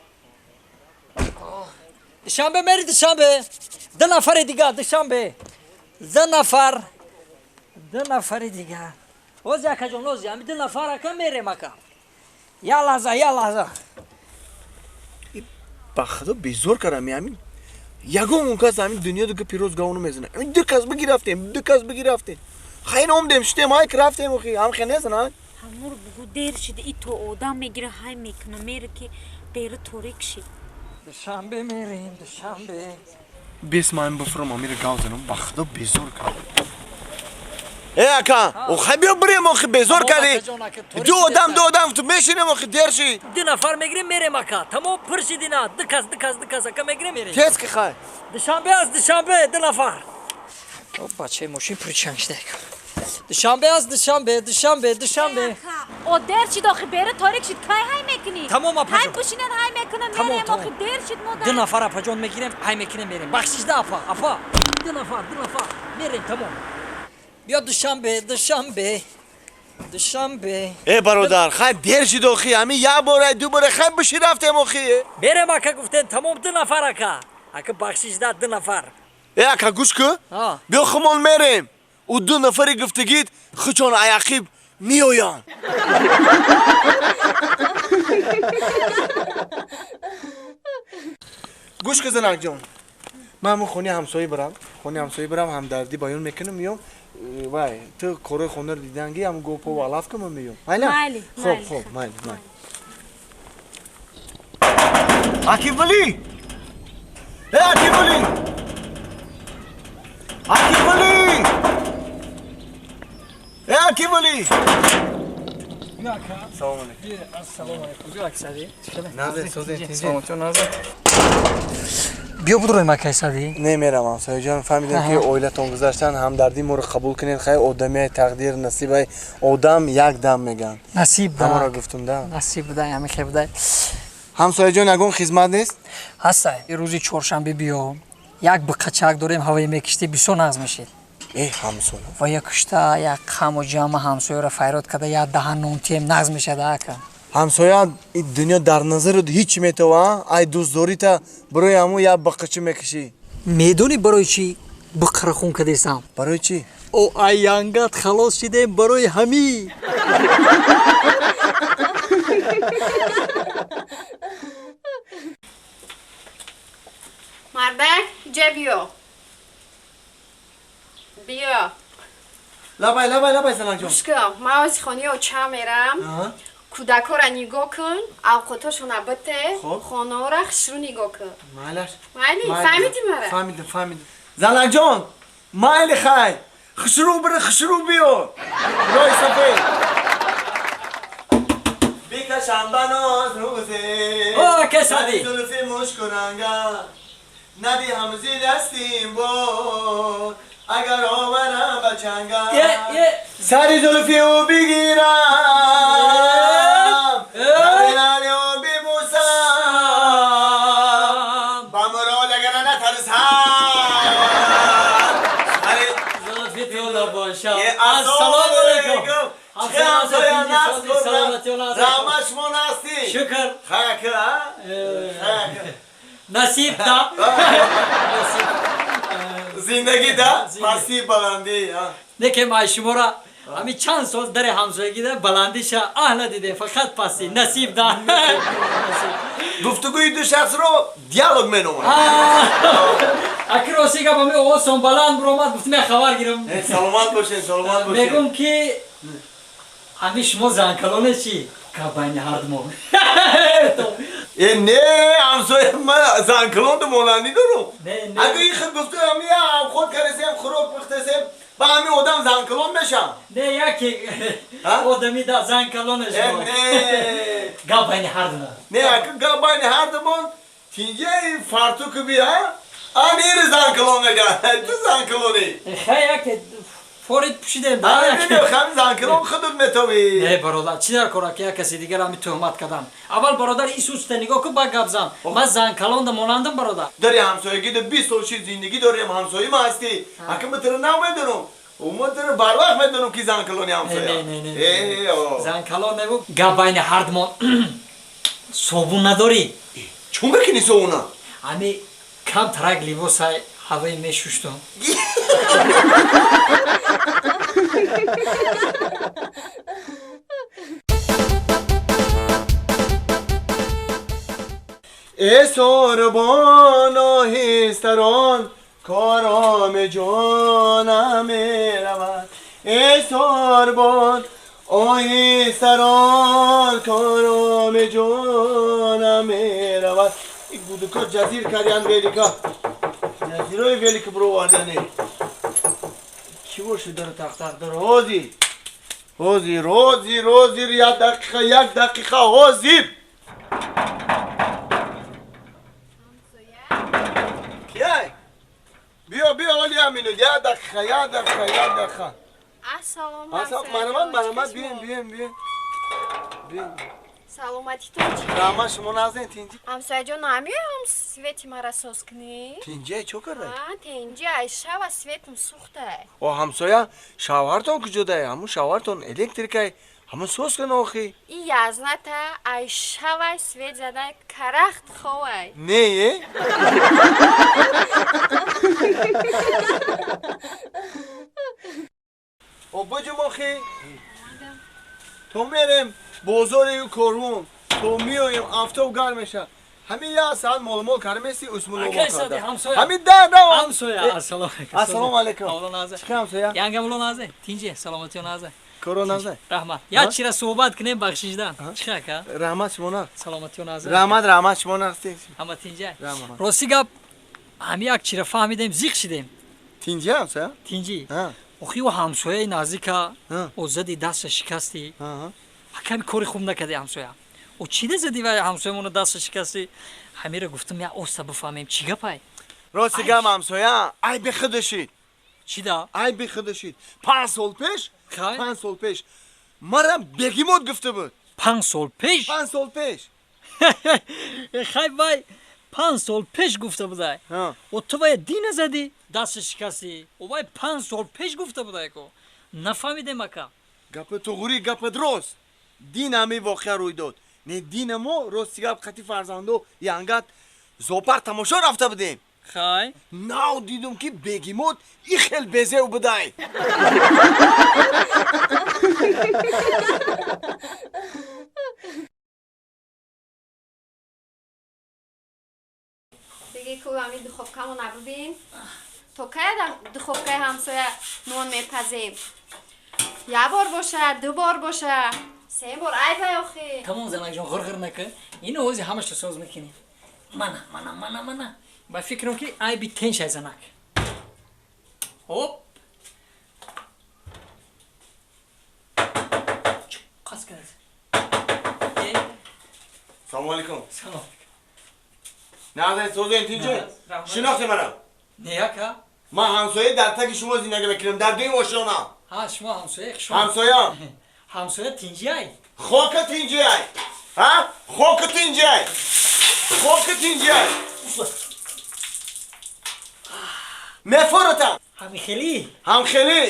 [SPEAKER 7] Душанбе мери, душанбе, ду нафари дига, душанбе, ду нафар, ду нафари дига. Ози, акаҷон, ози ами ду нафар, ака, мерем, ака, я лаҳза, я лаҳза.
[SPEAKER 1] Ба худо, безор кардам. Ҳамин ягон он кас ҳамин дунё дига пирӯз гавону мезанад. Ҳамин ду кас бигирафтем, ду кас бигирафтем, хайр, омдем, шудем, ҳай, рафтем, охи ҳам хе незанад.
[SPEAKER 3] Ҳамур бугу, дер шида, и то одам мегира, ҳай мекуна, мера, ки бери торик шид.
[SPEAKER 7] Душанбе мерем, душанбе.
[SPEAKER 1] Бес ман бифурам, амира гав занам, ба худо, безор кардам. Э, ака, охай, биё бирем, охи, безор кардӣ. Ду одам, ду одам, ту мешинем, охи, дер шид.
[SPEAKER 7] Ду нафар мегирем, мерем, ака, тамом, пур шидина, ду кас, ду кас, ду кас, ака, мегирем, мерем.
[SPEAKER 1] Тез ки, хай.
[SPEAKER 7] Душанбе аст, душанбе, ду нафар. Бачаи мошин пурчанг шуда. Душанбе аст, душанбе, душанбе, душанбе.
[SPEAKER 3] О, дер шид, охи, бери торик шид, кай ҳай мекунӣ?
[SPEAKER 7] Тамом, апаҷон.
[SPEAKER 3] Ҳай пушинен, ҳай мекунам, мерем, охи, дер шид модар.
[SPEAKER 7] Ду нафар, апаҷон, мегирем, ҳай мекунем, мерем. Бахшишда, апа, апа, ду нафар, ду нафар, мерем, тамом, биё, душанбе, душанбе, душанбе.
[SPEAKER 1] Э, бародар, хай, дер шид, охи, ҳамин як бора, ду бора, хай, биши, рафтем, охи.
[SPEAKER 7] Мерем, ака, гуфтем, тамом, ду нафар, ака, ака, бахшишда, ду нафар.
[SPEAKER 1] Э, ака, гӯш кӯ, биё, хумон мерем, ӯ ду нафари гуфтагит хучон аяқиб меоянд. Гӯш ки, занакҷон, ман ҳамун хонаи ҳамсоя барам, хонаи ҳамсоя барам, ҳамдардӣ баён мекунам, меём. Вай, ту корои хонаро диданги, ҳамун гопову алаф ка, ман меём. Майла? Хоб, хоб, майли, майли. Акивали, э, Акивали, Акивали, э, Акивали! Салому алейкум.
[SPEAKER 7] Биё, будроем, акай Сади.
[SPEAKER 1] Немерам, ҳамсояҷон, фаҳмидем, ки оилатон гузаштан, ҳамдардии моро қабул кунед. Хай, одамияй, тақдир, насибай, одам як дам мегӯянд.
[SPEAKER 7] Насиб.
[SPEAKER 1] Ҳамаро гуфтум да.
[SPEAKER 7] Насиб будай, ҳамин хел будай.
[SPEAKER 1] Ҳамсояҷон, ягон хизмат нест?
[SPEAKER 7] Ҳастай. Рӯзи чоршанбе биё, як биқачак дорем, ҳавои мекиштӣ, бисёр нағз мешид.
[SPEAKER 1] Э, ҳамсоя.
[SPEAKER 7] Ва як кушта, як қаму ҷамъа ҳамсояро файрод карда, як даҳан нонтием, нағз мешад, ака.
[SPEAKER 1] Ҳамсоя, и дунё дар назарат ҳеҷ метова, ай дӯстдорита барои ҳамун як биқичӣ мекишӣ.
[SPEAKER 7] Медонӣ, барои чӣ биқра хун кардесам?
[SPEAKER 1] Барои чӣ?
[SPEAKER 7] О, аянгат халос шидем, барои ҳамин.
[SPEAKER 10] Мардак, ҷа биё. Биё.
[SPEAKER 1] Лабай, лабай, лабай, занакҷон.
[SPEAKER 10] Гӯш кун, ман ози хонаи оча мерам. Кӯдакҳоро нигоҳ кун, авқотошона бите, хонаҳоро хушрӯ нигоҳ кун.
[SPEAKER 1] Майлаш.
[SPEAKER 10] Майли, фаҳмидӣ мара?
[SPEAKER 1] Фаҳмидам, фаҳмидам. Занакҷон, майли, хай. Хушрӯ бири, хушрӯ биё. Роҳи сафед. بکشم بناز روزه
[SPEAKER 7] او کسادی
[SPEAKER 1] زلفی مشک و رنگم ندی همزی دستیم بود اگر آورم بچنگم سری زلفی او بگیرم لب او ببوسم با مراد اگر نترسم سری
[SPEAKER 7] زلفی تو لباشم. السلام علیکم.
[SPEAKER 1] رحمت شما نستی
[SPEAKER 7] شکر
[SPEAKER 1] خیلی
[SPEAKER 7] نصیب دا
[SPEAKER 1] زندگی دا پسی بلندی
[SPEAKER 7] نه ما شما را همی چند سال در همسایگی ده بلندیش اهل دیده فقط پسی نصیب دا.
[SPEAKER 1] گفتگوی دو شخص رو دیالوگ منومون.
[SPEAKER 7] اکر راستی گپ همی آوازم بلند برآمد گفتم خبر گیرم.
[SPEAKER 1] سلامت باشین سلامت باشین.
[SPEAKER 7] میگم که همی شما زنکلانه چی؟ که بین هر دو
[SPEAKER 1] نه همسایه من زنکلان مولانی دارم. اگه این خود گفته همی هم خود کردیم خوراک پختیم با همی آدم زنکلان میشم.
[SPEAKER 7] نه یکی آدمی دا زنکلانه شما.
[SPEAKER 1] نه
[SPEAKER 7] گپ بین هر دو.
[SPEAKER 1] نه اگه گپ بین هر دو تینجه فرتو که بیا آن این زنکلان میگه تو زنکلانی.
[SPEAKER 7] خیلی یکی فورید پوشیدم.
[SPEAKER 1] خیلی زنکلان خودت میتوی.
[SPEAKER 7] نه برادر چی در کار که کسی دیگر همی تهمت کردن. اول برادر این سوست نگاه کن با گپ زن. من زنکلان ده مانندم برادر.
[SPEAKER 1] داری همسایگی ده 20 سال شی زندگی داریم همسایه ما هستی. اگه من تو رو نمیدونم. و من تو رو بر وقت میدونم که زنکلانی همسایه.
[SPEAKER 7] نه نه نه. زنکلان نگو گپ بین هر دو صابون نداری.
[SPEAKER 1] چون بکنی صابونه؟
[SPEAKER 7] همی کم ترک لباس هوای میشوشتم.
[SPEAKER 1] ای سربان آهستران کارام جانم میرود. ای سربان آهستران کارام جانم میرود. این گودکا جزیر کردن ولیکا جزیرای ولیک برو واردنه کی باشه داره تق تق داره. حاضر حاضر حاضر حاضر یک دقیقه یک دقیقه حاضر. کیه؟ بیا بیا علی امینو یک دقیقه یک دقیقه یک دقیقه.
[SPEAKER 10] السلام
[SPEAKER 1] علیکم. مرحمت بیاین بیاین بیاین بیاین.
[SPEAKER 10] سلامتی تو چی؟
[SPEAKER 1] رحمت شما نازن تینجی.
[SPEAKER 10] همسایه جان نمیام سویتی مرا سوز کنی؟
[SPEAKER 1] تینجی چه کرده؟
[SPEAKER 10] ها تینجی ایشه و سویتم سوخته.
[SPEAKER 1] او همسایه شوهرتون کجا ده؟ همون شوهرتون الکتریکه همون سوز کنه آخی.
[SPEAKER 10] این یزنه تا ایشه و سویت زده کرخت خواه.
[SPEAKER 1] نه؟ او بجم آخی؟ تو میریم بازار کارون تو میایم آفتاب گرم میشه همین یه ساعت مال مال کردیم اسمون رو کرده همین ده ده
[SPEAKER 7] همسایه. السلام علیکم.
[SPEAKER 1] السلام علیکم.
[SPEAKER 7] چه همسایه ینگم لو نازه تینجه سلامتی نازه
[SPEAKER 1] کرو نازه
[SPEAKER 7] رحمت یا چرا صحبت کنیم بخشیدن چه کا
[SPEAKER 1] رحمت شما نه
[SPEAKER 7] سلامتی نازه
[SPEAKER 1] رحمت رحمت شما نه
[SPEAKER 7] همه تینجه راستی گپ همین یک چرا فهمیدیم زیق شدیم
[SPEAKER 1] تینجه همسایه
[SPEAKER 7] تینجی اخی و همسایه نزدیکا او زدی دست شکستی کمی کاری خوب نکردی همسایه او چی ده زدی و همسایه دست شکستی همیره گفتم یا اوستا بفهمیم چی گپای
[SPEAKER 1] راستی گم همسایه ای به خودشید
[SPEAKER 7] چی دا
[SPEAKER 1] ای به خودشید 5 سال پیش 5 سال پیش مرا بگیموت گفته بود
[SPEAKER 7] 5 سال پیش
[SPEAKER 1] 5 سال پیش
[SPEAKER 7] خیلی وای 5 سال پیش گفته بودای و تو باید دین زدی دست شکستی و وای 5 سال پیش گفته بودای کو نفهمیدم اکا
[SPEAKER 1] گپ تو گپ درست دین همی واقعه روی داد نه دین ما راستی گپ خطی فرزندو ینگت زوپر تماشا رفته بودیم
[SPEAKER 7] خای
[SPEAKER 1] ناو دیدم که بگیموت ای خیلی بزه بدای
[SPEAKER 10] دیگه کو همی دخوبکمو نببین تو که دخوبکه همسایه نون میپزیم یه بار باشه دو بار باشه سه بار ای آخی
[SPEAKER 7] تمام زنک جان غرغر نکن اینو اوزی همش ساز میکنی منا منا منا منا با فکرم که ای بی تنش زنک هوپ قص کرد
[SPEAKER 1] Салом алейкум.
[SPEAKER 7] Салом.
[SPEAKER 1] Не созен тинҷе? Шинохти маро?
[SPEAKER 7] Не ака.
[SPEAKER 1] Ман ҳамсоя дар таги шумо зиндагӣ мекунам, дар дуюм ошёна.
[SPEAKER 7] Ҳа, шумо ҳамсоя шумо.
[SPEAKER 1] Ҳамсоям.
[SPEAKER 7] Ҳамсоя тинҷиай.
[SPEAKER 1] Хока тинҷиай. Ҳа? Хока тинҷиай. Хока тинҷиай. Мефоратам.
[SPEAKER 7] Ҳамихелӣ?
[SPEAKER 1] Ҳамхелӣ.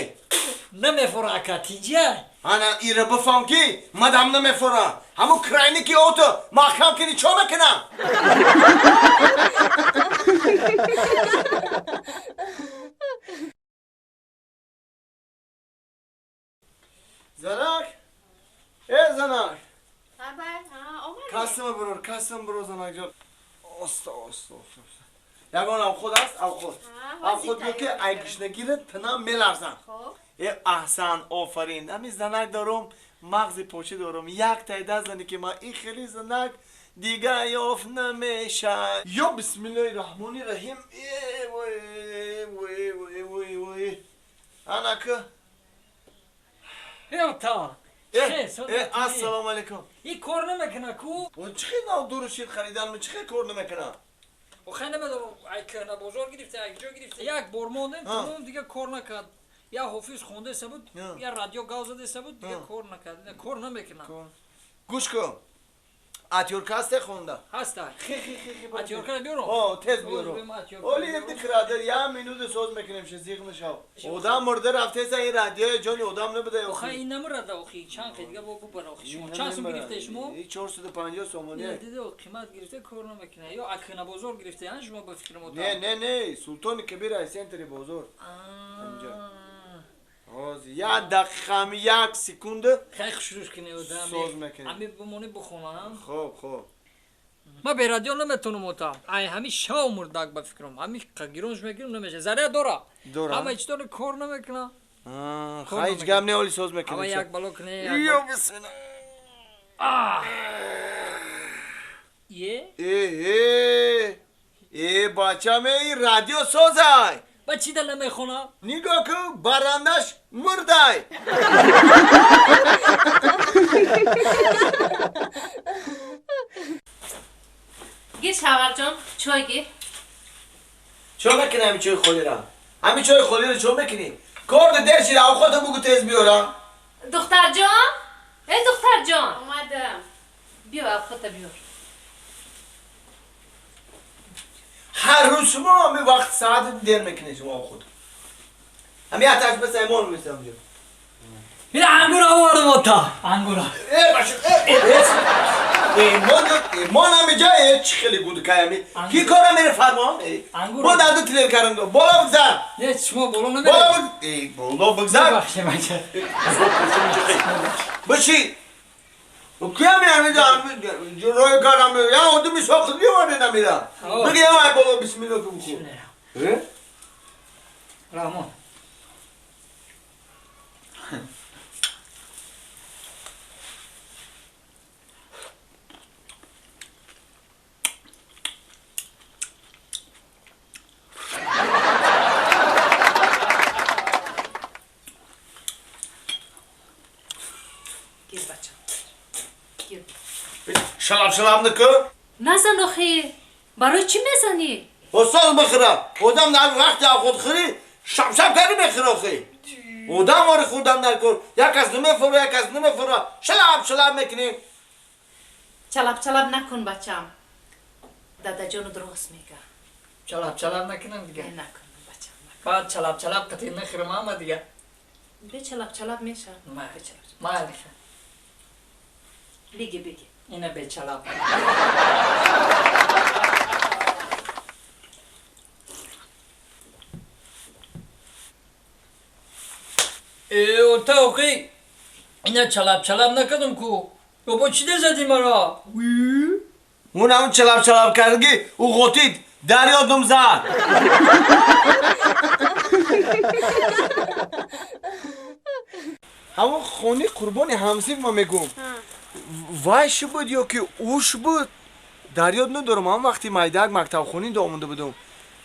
[SPEAKER 7] Намефора ака, тинҷиай.
[SPEAKER 1] Ана ира бифаҳм ки мадам намефора. Ҳамун крайни ки ото маҳкам кини чо мекунам? Занак? Э, занак! Касима бирор, касима бирор, занак ҷон. Оста, оста, оста. Ягон авход аст? Авход. Авход биё ки ай гушнагира тинам меларзам. Э, аҳсан, офарин. Ҳамин занак дорум, мағзи почӣ дорум. Як тайда зане ки ман ин хели занак дига ёфт намешад. Ё бисмиллоҳи раҳмони раҳим. Э, вой, вой, вой, вой, вой. Анака.
[SPEAKER 7] Э,
[SPEAKER 1] э, ассалому алейкум.
[SPEAKER 7] И кор намекуна ку?
[SPEAKER 1] Он чӣ хел нав дуру шир харидан, чӣ хел кор намекуна?
[SPEAKER 7] Охай намедонам, ай кӯҳна бозор гирифта, ай ҷо гирифта. Як бор мондем, тамом дига кор накард. Я ҳофиз хондаеса буд, я радио гав задаеса буд, дига кор накард. Кор намекуна.
[SPEAKER 1] Гӯш кун. Атёрка ҳасте хонда?
[SPEAKER 7] Ҳаста.
[SPEAKER 1] Хе хе хе хе.
[SPEAKER 7] Атёрка биёрам?
[SPEAKER 1] О, тез биёрам. Оли якди крадер, я минута соз мекунем, ше зиқ нашав. Одам мурда рафтеса ин радиои ҷони одам набуда.
[SPEAKER 7] Охай ин намурада охи, чанд хе дига бо бубара охи. Шумо чанд сум гирифта шумо?
[SPEAKER 1] 450 сомонӣ.
[SPEAKER 7] Дида қимат гирифта кор намекуна. Ё акна бозор гирифта, ян шумо ба фикр мо.
[SPEAKER 1] Не, не, не, Султони Кабир ай центри бозор. Инҷа. Ҳозир як дақиқа, як секунда.
[SPEAKER 7] Хай хушрӯш кунӣ одам.
[SPEAKER 1] Соз мекунем.
[SPEAKER 7] Ами бимонӣ бихонам.
[SPEAKER 1] Хоб, хоб.
[SPEAKER 7] Ман бе радио наметонам ота. Ай ҳами шав мурдак ба фикрам. Ҳами гиронш мекунам намеша. Заря дора.
[SPEAKER 1] Дора.
[SPEAKER 7] Ҳама ҳеч дора кор намекуна.
[SPEAKER 1] Хай ҳеч гап не, оли соз мекунем.
[SPEAKER 7] Ҳама як бало кунӣ.
[SPEAKER 1] Ё бисмилла.
[SPEAKER 7] Е?
[SPEAKER 1] Э, э, бачам, эй радио созай.
[SPEAKER 7] Ба чӣ да намехонам?
[SPEAKER 1] Нигоҳ кун, барандаш мурдай.
[SPEAKER 9] Гир шаварҷон, чой гир.
[SPEAKER 1] Чо мекунӣ ҳамин чойи холира? Ҳамин чойи холиро чо мекунӣ? Корда дер шида, авхота бугу тез биёрам.
[SPEAKER 9] Духтарҷон? Э, духтарҷон!
[SPEAKER 10] Омадам.
[SPEAKER 9] Биё, авхота биёр.
[SPEAKER 1] Ҳар рӯз шумо ҳамин вақт саати дер мекунед шумо авхот. Ҳамин аташ баса имон месам ҷо.
[SPEAKER 7] Ина ангур овардам ота. Ангура.
[SPEAKER 1] Э, баша, э, э, имон ҳамиҷа, э, чӣ хеле гудкай ҳами. Ки кора мере фармон? Бо дар ду тилер кардам. Боло бигзар.
[SPEAKER 7] Не, шумо боло намеред.
[SPEAKER 1] Боло биг, э, боло бигзар.
[SPEAKER 7] Бахше бача.
[SPEAKER 1] Биши. Кия меҳмида рои кардам, я одами сохт биёварде намира. Биги ай боло бисмилло ки бухӯр. Э?
[SPEAKER 7] Раҳмон.
[SPEAKER 9] Гир бачам. Гир.
[SPEAKER 1] Шалаб шалаб накун.
[SPEAKER 9] Назан охи. Барои чӣ мезанӣ?
[SPEAKER 1] Соз бихӯра. Одам дар вақти авхотхӯрӣ шабшаб карди мехӯра охи. Одам вори хӯрдан дар кор. Як кас намефура, як кас намефура. Шалаб шалаб мекунӣ.
[SPEAKER 9] Чалаб чалаб накун бачам. Дадаҷону дуруст мега.
[SPEAKER 7] Чалаб чалаб накунам дига.
[SPEAKER 9] Накун бачам.
[SPEAKER 7] Баъд чалаб чалаб қатӣ нахӯрам ама дига.
[SPEAKER 9] Бе чалаб чалаб меша.
[SPEAKER 7] Майли.
[SPEAKER 9] Биги биги.
[SPEAKER 7] Ина бе чалаб. Э, ота охи. Ина чалаб чалаб накардам ку. Бобо чӣ дезадӣ маро?
[SPEAKER 1] Он ҳамун чалаб чалаб кардги, ӯ ғотид, дар ёдум зад. Ҳамон хони қурбони ҳамсиф ма мегӯм. Вайш буд ё ки уш буд, дар ёд надорам. Ҳамон вақти майдаак мактабхонӣ омода будум.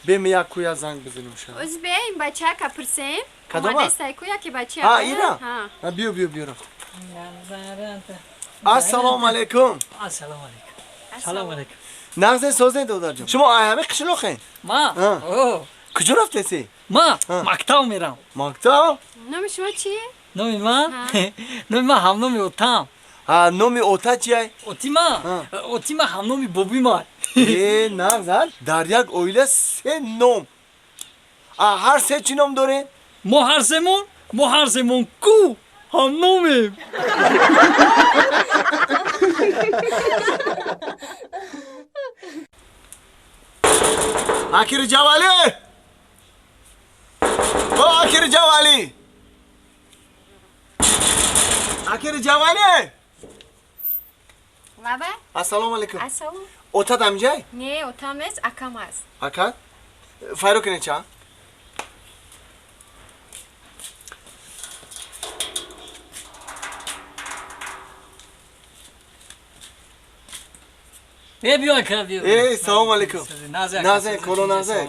[SPEAKER 1] Бем як кӯя занг бизанем ша.
[SPEAKER 10] Оз беем бачака пурсем.
[SPEAKER 1] Кадома?
[SPEAKER 10] Омадестай кӯя ки бача.
[SPEAKER 1] Ҳа, ира? Ҳа, биё, биё, биё рафт. Ассалому алайкум.
[SPEAKER 7] Ассалому алайкум. Салом алейкум.
[SPEAKER 1] Нағзе созен додарҷон. Шумо ай ҳами қишлоқен?
[SPEAKER 7] Ма?
[SPEAKER 1] Куҷо рафтеси?
[SPEAKER 7] Ма мактаб мерам.
[SPEAKER 1] Мактаб?
[SPEAKER 10] Номи шумо чи?
[SPEAKER 7] Номи ман? Номи ман ҳамноми отам.
[SPEAKER 1] Ҳа, номи ота чиай?
[SPEAKER 7] Оти ма? Оти ма ҳамноми боби ма.
[SPEAKER 1] Э, нағз, дар як оила се ном. А ҳар се чӣ ном дорем?
[SPEAKER 7] Мо ҳар семон? Мо ҳар семон ку ҳамномем.
[SPEAKER 1] Акири Ҷавалӣ! О, Акири Ҷавалӣ! Акири Ҷавалӣ!
[SPEAKER 10] Лаба?
[SPEAKER 1] Ассалому алайкум.
[SPEAKER 10] Ассалом.
[SPEAKER 1] Отат амҷай?
[SPEAKER 10] Не, отам нест, акам аст.
[SPEAKER 1] Ака? Файро кунед ча?
[SPEAKER 7] Э, биё ака, биё.
[SPEAKER 1] Э, салом алейкум.
[SPEAKER 7] Назе,
[SPEAKER 1] Назе, коро назе.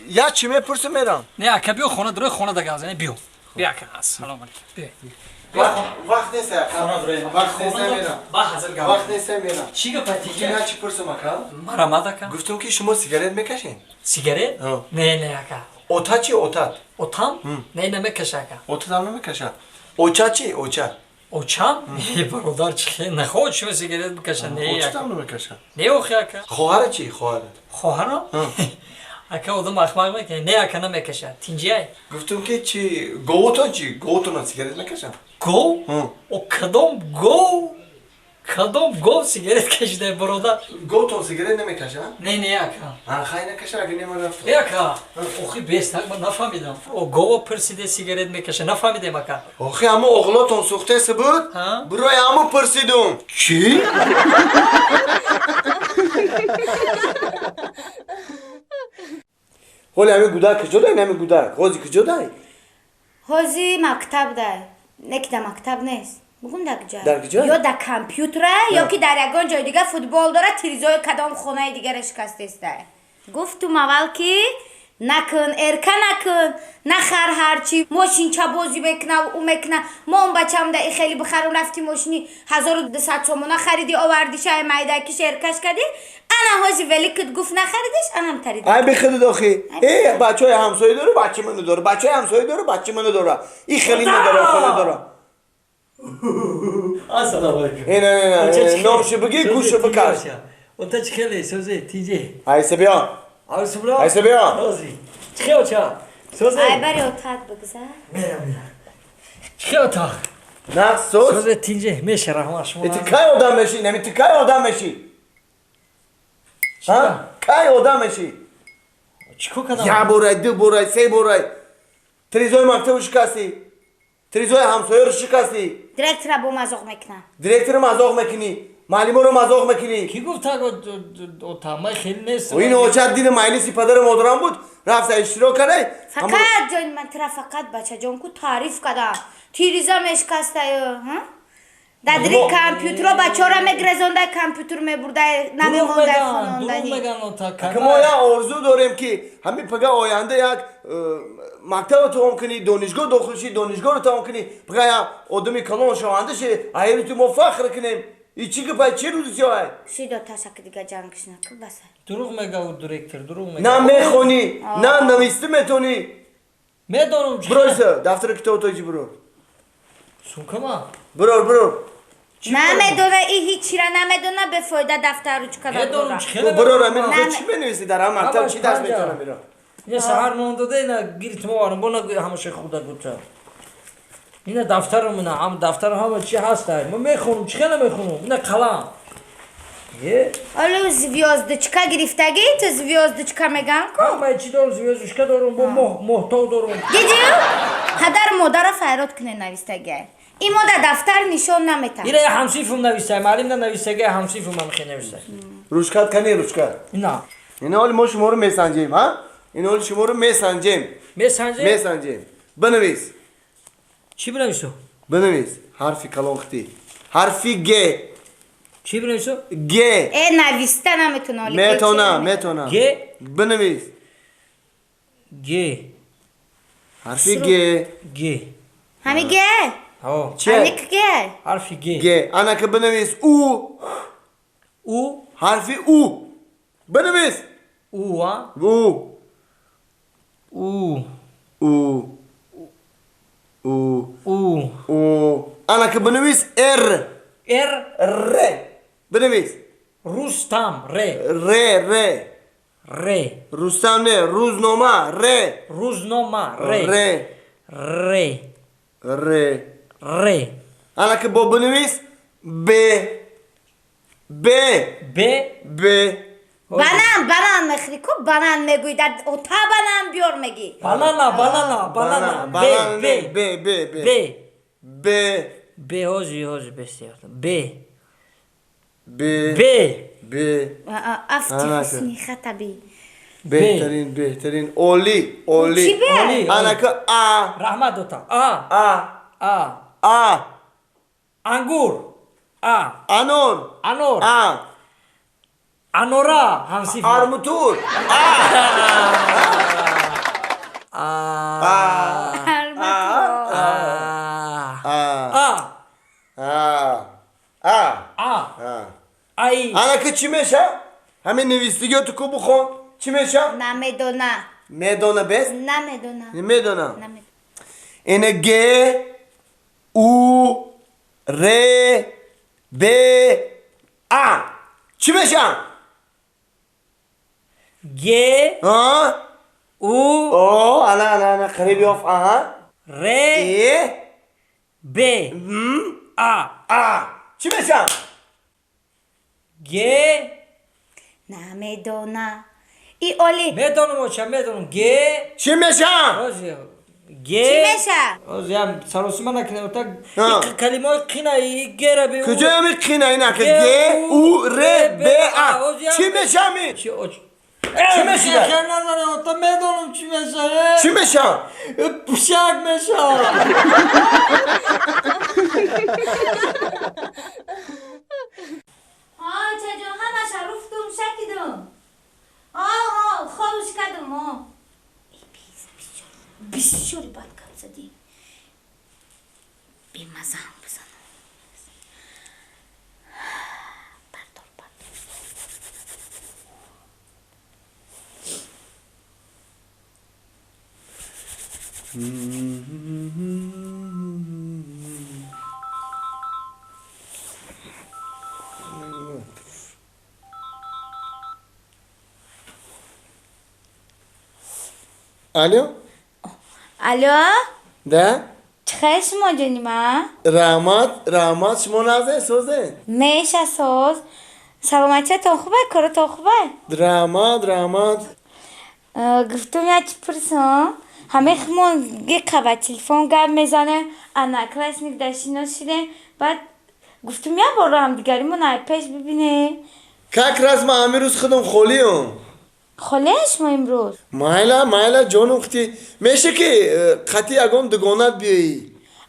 [SPEAKER 1] Я чӣ мепурсам мерам?
[SPEAKER 7] Не, ака, биё хона, дурой хона да гап занем, биё. Биё ака, ассалому алейкум. Биё.
[SPEAKER 1] Вақт нест, ака. Вақт нест, мерам.
[SPEAKER 7] Ба ҳазир гап.
[SPEAKER 1] Вақт нест, мерам.
[SPEAKER 7] Чӣ гап айтӣ?
[SPEAKER 1] Я чӣ пурсам, ака?
[SPEAKER 7] Марамад, ака.
[SPEAKER 1] Гуфтам ки шумо сигарет мекашед?
[SPEAKER 7] Сигарет? Не, не, ака.
[SPEAKER 1] Ота чӣ, отат?
[SPEAKER 7] Отам? Не, намекаша, ака.
[SPEAKER 1] Отатам намекаша. Оча чӣ, оча?
[SPEAKER 7] Очам? Не, бародар, чӣ нахоҳад шумо сигарет бикаша? Не,
[SPEAKER 1] очатам намекаша.
[SPEAKER 7] Не, охи, ака.
[SPEAKER 1] Хоҳара чӣ, хоҳара?
[SPEAKER 7] Хоҳарам? Ака, одам ахмақ мекунад. Не, ака, намекаша. Тинҷиай.
[SPEAKER 1] Гуфтам ки чӣ, говотон чӣ? Говотона сигарет мекашанд?
[SPEAKER 7] Гов? О, кадом гов? Кадом гов сигарет кашида, бародар?
[SPEAKER 1] Говтон сигарет намекашанд?
[SPEAKER 7] Не, не, ака.
[SPEAKER 1] Хай накаша, агар не ман рафтам.
[SPEAKER 7] Э, ака, охи бестак, ман нафаҳмидам. О, гова пурсиде сигарет мекаша, нафаҳмидем, ака.
[SPEAKER 1] Охи, ҳамо оғлотон сӯхтеси буд? Бирои ҳамо пурсидум. Чӣ? Ҳоли ҳамин гудак куҷо дай? Ҳамин гудак ҳози куҷо дай?
[SPEAKER 5] Ҳози мактаб дай. Не ки дар мактаб нест. Бугум дар куҷо?
[SPEAKER 1] Дар куҷо?
[SPEAKER 5] Ё дар компютера, ё ки дар ягон ҷои дига футбол дора, тирезои кадом хонаи дигара шикастеста. Гуфтум аввал ки накун, эрка накун, нахар ҳарчи, мошинча бозӣ мекуна, ӯ мекуна. Мо он бачам да и хеле бихарум, рафти мошини 1200 сомона хариди, овардиш, ай майдакиш эркаш кардӣ. Ана ҳози великит гуфт нахаридиш, анам тариди.
[SPEAKER 1] Ай бихудид охи. Э, бачаҳои ҳамсоя дору, бачи ману дору, бачаҳои ҳамсоя дору, бачи ману дора. И хеле надора, хеле дора.
[SPEAKER 7] Ассалому алейкум.
[SPEAKER 1] Э, не, не, не, номшо бигӣ, гӯшо бикаш.
[SPEAKER 7] Онта чӣ хеле, созе, тинҷе.
[SPEAKER 1] Айса биё.
[SPEAKER 7] Айса биё.
[SPEAKER 1] Айса биё.
[SPEAKER 7] Сози. Чӣ хел оча? Созе.
[SPEAKER 5] Ай бари отат бигзар.
[SPEAKER 7] Мерам, мерам. Чӣ хел ота?
[SPEAKER 1] На, соз.
[SPEAKER 7] Созе, тинҷе, меша раҳмат шумо.
[SPEAKER 1] Ти кай одам мешӣ? Нами ти кай одам мешӣ? Ҳа? Кай одам мешӣ?
[SPEAKER 7] Чӣ кор кардам?
[SPEAKER 1] Як борай, ду борай, се борай. Тирезои мактабу шикастӣ. Тирезои ҳамсояро шикастӣ.
[SPEAKER 5] Директора бо мазоқ мекунам.
[SPEAKER 1] Директора мазоқ мекунӣ. Муаллиморо мазоқ мекунӣ.
[SPEAKER 7] Кӣ гуфт ота? Ман хеле нестам.
[SPEAKER 1] Ин оча диди маҷлиси падару модарам буд, рафта иштирок кардай.
[SPEAKER 5] Фақат ҷони ман тира фақат бачаҷон ку таъриф кардам. Тиреза мешикастаю, ҳа? Дар дили компютеро бачаҳоро мегрезондай, компютер мебурдай, намемондай хонондани.
[SPEAKER 1] Мо як орзу дорем ки ҳамин пага оянда як мактабро тамом кунӣ, донишгоҳ дохил шӣ, донишгоҳро тамом кунӣ, пага як одами калон шаванда шӣ, айри ту мо фахр кунем. И чӣ гапай, чӣ рӯзи сиёҳай?
[SPEAKER 5] Шидо ташаки дига ҷангш накӣ баса.
[SPEAKER 7] Дурӯғ мега ӯ директор, дурӯғ мега.
[SPEAKER 1] На мехонӣ, на навистӣ метонӣ.
[SPEAKER 7] Медонам.
[SPEAKER 1] Биройса, дафтари китобато иҷи бирор.
[SPEAKER 7] Сумкама?
[SPEAKER 1] Бирор, бирор.
[SPEAKER 5] Намедона, и ҳичира намедона, бефоида дафтар ручка
[SPEAKER 7] Медонам, чӣ хеле
[SPEAKER 1] Бирор, амин чӣ менависӣ дар ҳам мактаб чӣ дарс метонам бирор?
[SPEAKER 7] Ина саҳар нон дода, ина гирифт мо овардам, бо на ҳамаша худа гуфта. Ина дафтарам, ина ҳам дафтарам ҳама чӣ ҳастай. Мо мехонам, чӣ хеле мехонам? Ина қалам. Е?
[SPEAKER 5] Оло звёздочка гирифтагӣ, ту звёздочка меган ку?
[SPEAKER 7] Ҳама чӣ дорам, звёздочка дорам, бо моҳтоб дорам.
[SPEAKER 5] Дидӣ? Падар модарро файрод кунед навистагӣ. Имо дар дафтар нишон наметам.
[SPEAKER 7] Ира ҳамсифум навистай, маълим на навистагӣ, ҳамсифум ҳам хе навистай.
[SPEAKER 1] Ручкат кани ручкат?
[SPEAKER 7] Ина.
[SPEAKER 1] Ина ҳоли мо шуморо месанҷем, ҳа? Ина ҳоли шуморо месанҷем.
[SPEAKER 7] Месанҷем?
[SPEAKER 1] Месанҷем. Бинавис.
[SPEAKER 7] Чӣ бинавису?
[SPEAKER 1] Бинавис. Ҳарфи калон хитӣ. Ҳарфи Г.
[SPEAKER 7] Чӣ бинавису?
[SPEAKER 1] Г.
[SPEAKER 5] Э, нависта наметона.
[SPEAKER 1] Метона, метона.
[SPEAKER 7] Г?
[SPEAKER 1] Бинавис.
[SPEAKER 7] Г.
[SPEAKER 1] Ҳарфи Г.
[SPEAKER 7] Г.
[SPEAKER 5] Ҳами Г?
[SPEAKER 7] Ҳо.
[SPEAKER 1] Че?
[SPEAKER 5] Ҳами Г?
[SPEAKER 7] Ҳарфи Г.
[SPEAKER 1] Г. Ана ки бинавис У.
[SPEAKER 7] У.
[SPEAKER 1] Ҳарфи У бинавис.
[SPEAKER 7] У, а?
[SPEAKER 1] У.
[SPEAKER 7] У.
[SPEAKER 1] У. У.
[SPEAKER 7] У.
[SPEAKER 1] У. Анака бинавис Р.
[SPEAKER 7] Р.
[SPEAKER 1] Р. Бинавис.
[SPEAKER 7] Рустам. Р.
[SPEAKER 1] Р. Р.
[SPEAKER 7] Р.
[SPEAKER 1] Рустам не, рӯзнома. Р.
[SPEAKER 7] Рӯзнома. Р.
[SPEAKER 1] Р.
[SPEAKER 7] Р.
[SPEAKER 1] Р.
[SPEAKER 7] Р.
[SPEAKER 1] Анака бо бинавис Б. Б.
[SPEAKER 7] Б.
[SPEAKER 1] Б.
[SPEAKER 5] Банан, банан мехӯрӣ ку, банан мегӯӣ, дар ота банан биёр мегӣ.
[SPEAKER 7] Банана, банана, банана. Б. Б.
[SPEAKER 1] Б. Б. Б.
[SPEAKER 7] Б.
[SPEAKER 1] Б.
[SPEAKER 7] Б. Ҳози, ҳози, б. Б.
[SPEAKER 1] Б.
[SPEAKER 7] Б.
[SPEAKER 1] Б.
[SPEAKER 5] Афти ҳусни хатаби.
[SPEAKER 1] Беҳтарин, беҳтарин. Олӣ, олӣ.
[SPEAKER 5] Чӣ б?
[SPEAKER 1] Анака А.
[SPEAKER 7] Раҳмат, дота. А.
[SPEAKER 1] А.
[SPEAKER 7] А.
[SPEAKER 1] А.
[SPEAKER 7] Ангур. А.
[SPEAKER 1] Анор.
[SPEAKER 7] Анор.
[SPEAKER 1] А.
[SPEAKER 7] Анора ҳамсиф.
[SPEAKER 1] Армутур. А.
[SPEAKER 7] А.
[SPEAKER 1] А.
[SPEAKER 7] А.
[SPEAKER 1] А. А. А.
[SPEAKER 7] А.
[SPEAKER 1] А.
[SPEAKER 7] Ай.
[SPEAKER 1] Анака чӣ меша? Ҳамин навистигиё ту ку бихон. Чӣ меша?
[SPEAKER 5] Намедона.
[SPEAKER 1] Медона бес?
[SPEAKER 5] Намедона.
[SPEAKER 1] Намедона. Ина Г У Р Б А. Чӣ меша?
[SPEAKER 7] Г
[SPEAKER 1] А
[SPEAKER 7] У
[SPEAKER 1] О, ана ана ана қариб ёфт, аҳа.
[SPEAKER 7] Р
[SPEAKER 1] Э
[SPEAKER 7] Б А.
[SPEAKER 1] А. Чӣ меша?
[SPEAKER 7] Г
[SPEAKER 5] Намедона. И оли.
[SPEAKER 7] Медонам, оча, медонам. Г
[SPEAKER 1] Чӣ меша?
[SPEAKER 7] Ҳози Г
[SPEAKER 5] Чӣ меша?
[SPEAKER 7] Ҳози ям саросима накунем, так калимаҳои қина и гера бе.
[SPEAKER 1] Куҷо ами қина инака Г У Р Б А. Чӣ меша ами?
[SPEAKER 7] Чӣ оч?
[SPEAKER 1] Чӣ мешида?
[SPEAKER 7] Хел назанем, ота, медонам чӣ меша.
[SPEAKER 1] Чӣ меша?
[SPEAKER 7] Пушак меша.
[SPEAKER 5] Чаҷон, ҳамаша руфтум, шакидум. Оҳо, хобш кардум. О, бисёри бад гап задӣ. Бемазаам бизанам. Бардор, бардор.
[SPEAKER 1] Алло?
[SPEAKER 5] Алло?
[SPEAKER 1] Да?
[SPEAKER 5] Чӣ хел шумо, ҷони ман?
[SPEAKER 1] Раҳмат, раҳмат, шумо нағзен, созен?
[SPEAKER 5] Меша, соз. Саломатиятон хубай, коротон хубай?
[SPEAKER 1] Раҳмат, раҳмат.
[SPEAKER 5] Гуфтум як чӣ пурсам. Ҳамаи хумон гиқа ба телефон гап мезанем, одноклассник да шинос шидем, баъд гуфтум як бор ҳамдигаримон ай пеш бибинем.
[SPEAKER 1] Как раз ман ҳамин рӯз худам холиам.
[SPEAKER 5] Холиам шумо имрӯз?
[SPEAKER 1] Майла, майла, ҷонум хити. Меша ки қатъи ягон дугонат биёӣ?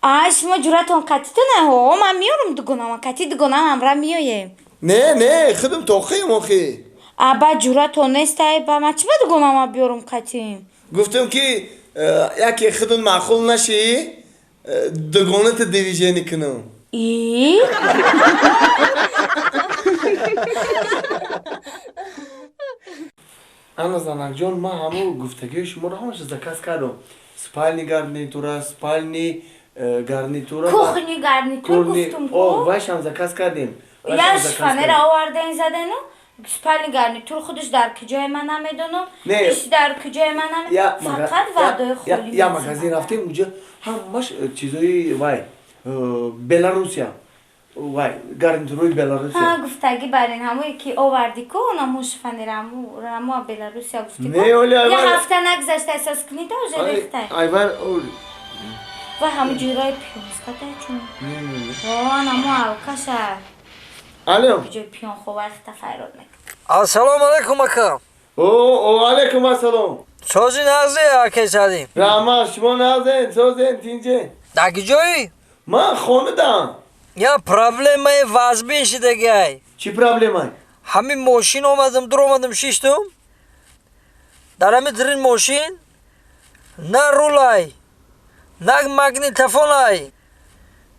[SPEAKER 5] А, шумо ҷуръатон қатитона? Ҳо, ман меёрам дугонама, қатъи дугонам ҳамра меоем.
[SPEAKER 1] Не, не, худам тоқиам охи.
[SPEAKER 5] А, баъд ҷуръатон нестай, ба ман чӣ ба дугонама биёрам қатъим?
[SPEAKER 1] Гуфтам ки яке худун маъқул нашӣ, дугоната движение кунам.
[SPEAKER 5] И?
[SPEAKER 1] Ана занакҷон, ман ҳамун гуфтагиҳои шуморо ҳамаша заказ кардам. Спальни гарнитура, спальни гарнитура,
[SPEAKER 5] Кухни гарнитур гуфтум ку.
[SPEAKER 1] О, вайшам заказ кардем.
[SPEAKER 5] Я шифонера оварден задену, спальни гарнитур худаш дар куҷое ман намедонам, иш дар куҷое ман намедонам, фақат ваъдаи холӣ.
[SPEAKER 1] Я магазин рафтем, уҷа ҳамаш чизои вай Беларусия. Вай, гарнитурои Беларусия.
[SPEAKER 5] Ҳа, гуфтагӣ барин ҳамое ки овардӣ ку, онаму шифонера ҳамо Беларусия гуфтӣ ку.
[SPEAKER 1] Не, оли
[SPEAKER 5] Я ҳафта нагзашта эҳсос кунӣ да уже рехтай.
[SPEAKER 1] Айвар
[SPEAKER 5] Ва ҳаму ҷӯраи пиёнскатай чун. О, анамо алкаша.
[SPEAKER 1] Алло.
[SPEAKER 5] Ҷои пиёнховар хита файрод мекунад.
[SPEAKER 7] Ассалому алайкум, ака.
[SPEAKER 1] О, о, алайкум ассалом.
[SPEAKER 7] Сози нағзе, акай Сади?
[SPEAKER 1] Раҳмат, шумо нағзен, созен, тинҷен?
[SPEAKER 7] Дар куҷоӣ?
[SPEAKER 1] Ман хонадам.
[SPEAKER 7] Я проблемаи вазбин шидагиай.
[SPEAKER 1] Чӣ проблемай?
[SPEAKER 7] Ҳамин мошин омадам, дур омадам, шиштум. Дар ҳамин дирин мошин на рулай, на магнитофонай,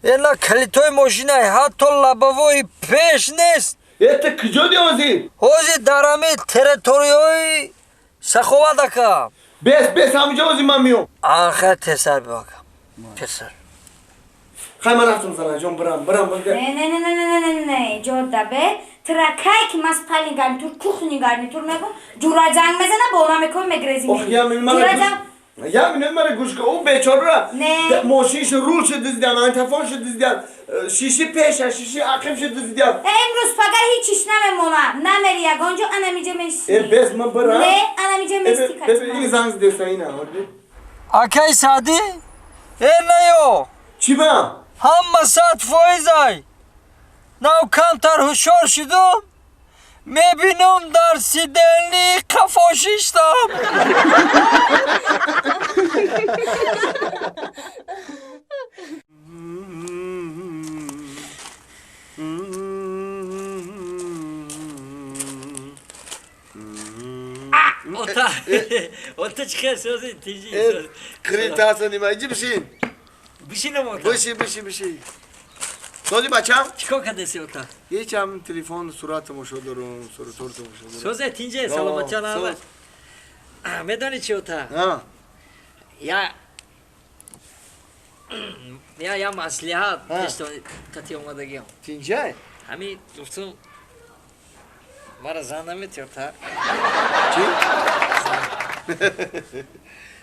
[SPEAKER 7] на калитои мошинай, ҳатто лобовои пеш нест.
[SPEAKER 1] Это куҷо ди ҳозир?
[SPEAKER 7] Ҳозир дар ҳамин территорияи Саховат ака.
[SPEAKER 1] Бес, бес, ҳаминҷо ҳозир ман миём.
[SPEAKER 7] Ахир тезтар биё ака. Тезтар.
[SPEAKER 1] Хай ман рафтам занаҷон, бирам, бирам.
[SPEAKER 5] Не, не, не, не, не, не, не, ҷода бе. Тира кай ки ман спальни гарнитур, кухни гарнитур мегум, ҷура занг мезана, бона мекунем, мегрезим.
[SPEAKER 1] Ох, я
[SPEAKER 5] Ҷура занг
[SPEAKER 1] я минут мара гӯш кун. Ӯ бечора
[SPEAKER 5] Не.
[SPEAKER 1] мошиншо рулшо дуздидан, антафоншо дуздидан, шиши пеша, шиши ақибшо дуздидан.
[SPEAKER 5] Имрӯз пага ҳичиш намемона. Намери ягон ҷо, анамиҷа мешинӣ.
[SPEAKER 1] Э, бес ман бирам.
[SPEAKER 5] Не, анамиҷа мести.
[SPEAKER 1] Бес, ин занг задеста ина.
[SPEAKER 7] Акай Саъдӣ? Э, наё.
[SPEAKER 1] Чӣ ба?
[SPEAKER 7] Ҳама 100% ай. Нав камтар ҳушёр шудум, мебинам дар сидельни қафо шиштам. Ота, ота чӣ хел сози тиҷи?
[SPEAKER 2] Критасани ма, иҷи бишин.
[SPEAKER 7] Бишинам ота?
[SPEAKER 2] Бишин, бишин, бишин. Сози бачам?
[SPEAKER 7] Чикор кардеси ота?
[SPEAKER 2] Ҳечам, телефон сурат тамошо дорум, суратор тамошо дорум.
[SPEAKER 7] Созе тинҷе, саломатча нава. Медони чи ота? Я я маслиҳат қати омадагиам.
[SPEAKER 2] Тинҷай?
[SPEAKER 7] Ҳамин гуфтум, мара зан намети ота?
[SPEAKER 2] Чӣ?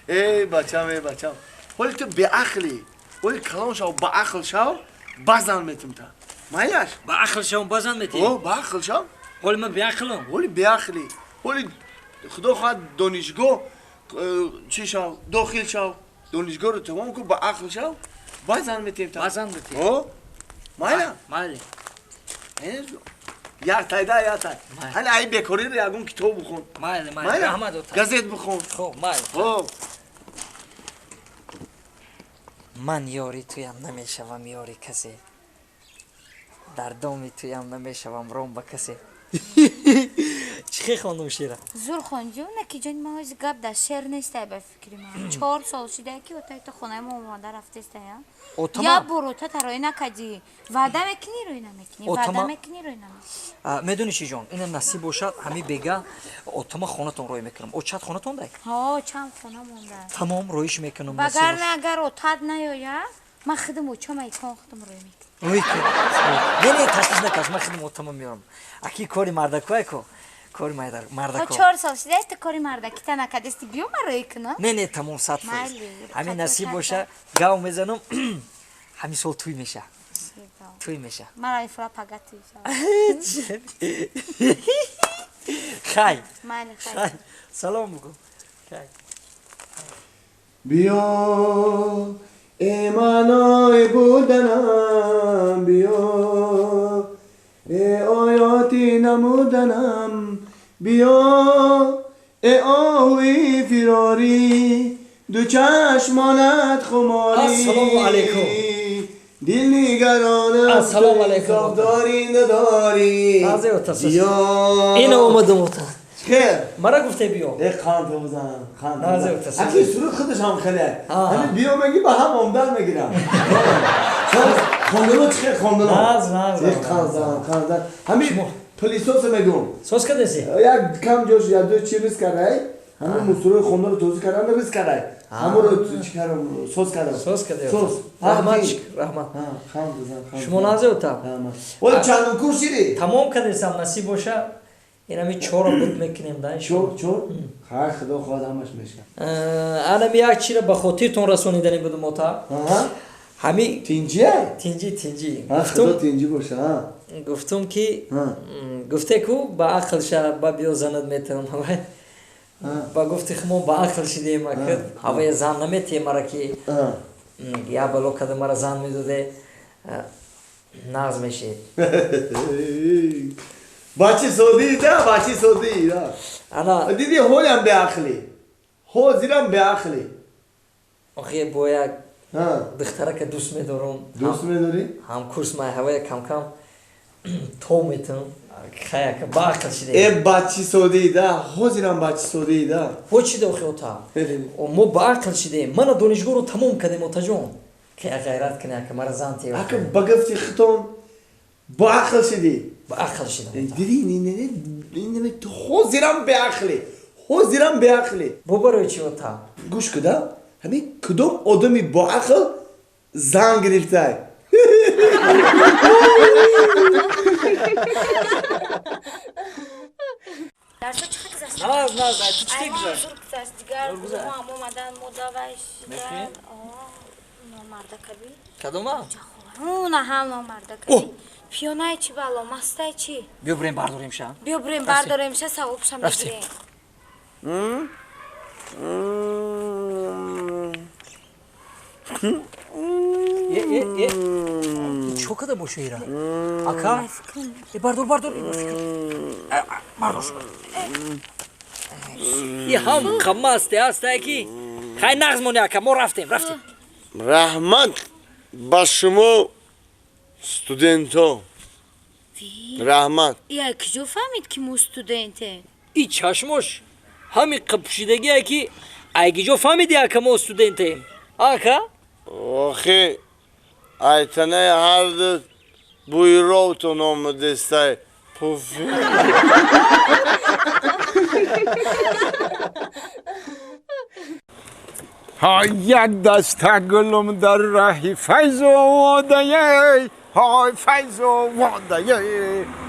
[SPEAKER 2] Эй бачам, эй бачам. Ҳоли ту беақлӣ. Ҳоли калон шав, баақл шав, базан метум та. Майлаш?
[SPEAKER 7] Баақл шавам, базан мети?
[SPEAKER 2] О, баақл шав.
[SPEAKER 7] Ҳоли ман беақлам.
[SPEAKER 2] Ҳоли беақлӣ. Ҳоли худо хоҳад донишгоҳ чӣ шав, дохил шав. Донишгоҳро тамом кун, баақл шав, базан метем та.
[SPEAKER 7] Базан мети?
[SPEAKER 2] О, майла?
[SPEAKER 7] Майли.
[SPEAKER 2] Як тай да, як тай. Ҳали ай бекориро ягон китоб бихон.
[SPEAKER 7] Майли, майли. Раҳмат ота.
[SPEAKER 2] Газет бихон.
[SPEAKER 7] Хоб, майли.
[SPEAKER 2] Хоб.
[SPEAKER 7] Ман ёри туям намешавам ёри касе. Дар доми туям намешавам ром ба касе. Чӣ хел хондум шеъра?
[SPEAKER 5] Зур хонҷу, наки ҷони ман ҳози гап дар шеър нестай ба фикри ман. 4 сол шидае ки отаи ту хонаи мо омада рафтестая. Я бор ота тароӣ накардӣ. Ваъда мекунӣ, рӯй намекунӣ. Ваъда мекунӣ, рӯй намекунӣ.
[SPEAKER 7] Медонӣ чӣ ҷон, ина насиб бошад, ҳамин бега отама хонатон рӯй мекунам. Очат хонатон дай?
[SPEAKER 5] Ҳо, чанд хона монда.
[SPEAKER 7] Тамом рӯиш мекунам.
[SPEAKER 5] Вагарна агар отат наёя, ман худам очама икон худам рӯй мекунам.
[SPEAKER 7] Рӯй кун. Не, не, ташвиш накаш, ман худам отама меорам. Аки кори мардакое ко, кори мардако.
[SPEAKER 5] 4 сол шида, ту кори мардакита накардасти, биё ман рӯй кунам.
[SPEAKER 7] Не, не, тамом 100%. Ҳамин насиб боша, гав мезанам, ҳамин сол туй меша. Туй меша.
[SPEAKER 5] Мара ифра пага туй шава.
[SPEAKER 7] Хай.
[SPEAKER 5] Майли, хай.
[SPEAKER 7] Салом бигӯ. Хай.
[SPEAKER 1] Биё э маънои буданам, биё э оёти намуданам, биё э оҳуи фирорӣ, ду чашмонат хуморӣ.
[SPEAKER 7] Ассалому алайкум.
[SPEAKER 1] Дил нигаронам.
[SPEAKER 7] Ассалому алайкум.
[SPEAKER 1] Дорӣ надорӣ. Биё.
[SPEAKER 7] Ина омадам ота.
[SPEAKER 1] Хел.
[SPEAKER 7] Мара гуфте биё.
[SPEAKER 1] Э, қанд бизан, қанд.
[SPEAKER 7] Назе ота.
[SPEAKER 1] Аки суруд худаш ҳам хеле. Ҳамин биё меги ба ҳам омдан мегирам. Хондано чӣ хел хондано?
[SPEAKER 7] Наз, наз.
[SPEAKER 1] Э, қанд зан, қанд зан. Ҳамин пылесос мегум.
[SPEAKER 7] Сос кадаси?
[SPEAKER 1] Як кам ҷош як ду чи рис карай. Ҳамин мусурои хондаро тоза кардан рис карай. Ҳамонро чӣ кардам, сос кардам.
[SPEAKER 7] Сос кардам.
[SPEAKER 1] Сос.
[SPEAKER 7] Раҳмат, раҳмат.
[SPEAKER 1] Қанд бизан, қанд.
[SPEAKER 7] Шумо назе ота?
[SPEAKER 1] Оли чандум курс шиди?
[SPEAKER 7] Тамом кардесам, насиб боша. Инами чорро буд мекунем да.
[SPEAKER 1] Чор, чор? Хай, худо хоҳад ҳамаш мешавад.
[SPEAKER 7] Анами як чиро ба хотиртон расонидани будум ота. Ҳами
[SPEAKER 1] тинҷия?
[SPEAKER 7] Тинҷи, тинҷи.
[SPEAKER 1] Худо тинҷӣ боша.
[SPEAKER 7] Гуфтум ки гуфте ку ба ақл ша, ба биё занат метавон. Ба гуфти хумо ба ақл шидем, ҳавая зан наметием мара ки я бало када мара зан медоде, нағз мешид.
[SPEAKER 1] Бачи содӣ да, бачи содӣ да.
[SPEAKER 7] Ана
[SPEAKER 1] диди ҳолям беақлӣ. Ҳозирам беақлӣ.
[SPEAKER 7] Охи бо як духтарака дӯст медорам.
[SPEAKER 1] Дӯст медорӣ?
[SPEAKER 7] Ҳамкурс май, ҳавая камкам то метавон. Хаяка ба ақл шиде.
[SPEAKER 1] Э, бачи содӣ да, ҳозирам бачи содӣ да.
[SPEAKER 7] Бо чӣ да охи ота? Мо ба ақл шидем. Мана донишгоҳро тамом кардем отаҷон. Ки ғайрат кунӣ, ака мара зан тиё.
[SPEAKER 1] Ака ба гуфти хитон Бо ақл шидӣ.
[SPEAKER 7] Ба ақл шидам.
[SPEAKER 1] Дидӣ, не, ту ҳозирам беақлӣ. Ҳозирам беақлӣ.
[SPEAKER 7] Бо барои чӣ ота?
[SPEAKER 1] Гӯш куда, ҳамин кудом одами боақл зан гирифтай?
[SPEAKER 5] Дарсо чӣ гузашт?
[SPEAKER 7] Наз, наз, ту чӣ гузашт?
[SPEAKER 5] Зур гузашт. Дигар мо омадан, мо давай шидан. Номарда каби.
[SPEAKER 7] Кадома?
[SPEAKER 5] На ҳам номарда каби. Пиёнай чӣ бало, мастай чӣ?
[SPEAKER 7] Биё бурем бардорем ша.
[SPEAKER 5] Биё бурем бардорем ша, савобша мегирем.
[SPEAKER 7] Е, чӣ када боша ира? Ака? Е, бардор, бардор. Бардор. И ҳам қамасте астае ки хай нағз мони ака, мо рафтем, рафтем.
[SPEAKER 2] Раҳмат ба шумо студентҳо. Раҳмат.
[SPEAKER 5] Я куҷо фаҳмид ки мо студентем?
[SPEAKER 7] И чашмош ҳамин қипшидагие ки айгиҷо фаҳмиди ака мо студентем. Ака?
[SPEAKER 2] Охи айтанаи ҳарду бӯйровтон омадестай. Пуфи.
[SPEAKER 4] ҳай як даста гулум дар раҳи файзу водае, ҳай файзу водае,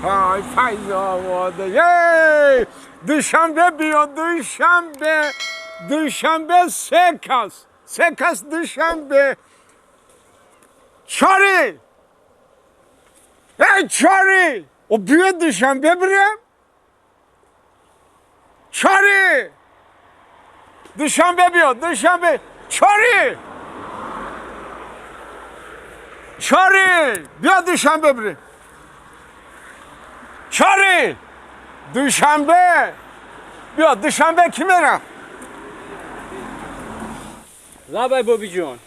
[SPEAKER 4] ҳай файзу водае. Душанбе биё, душанбе, душанбе се кас, се кас душанбе. Чори! Эй, чори! О биё душанбе бирем? Чори! Душанбе биё, душанбе. Чори! Чори! Биё душанбе бирем. Чори! Душанбе! Биё душанбе ки мерам?
[SPEAKER 11] Лабай бобиҷон.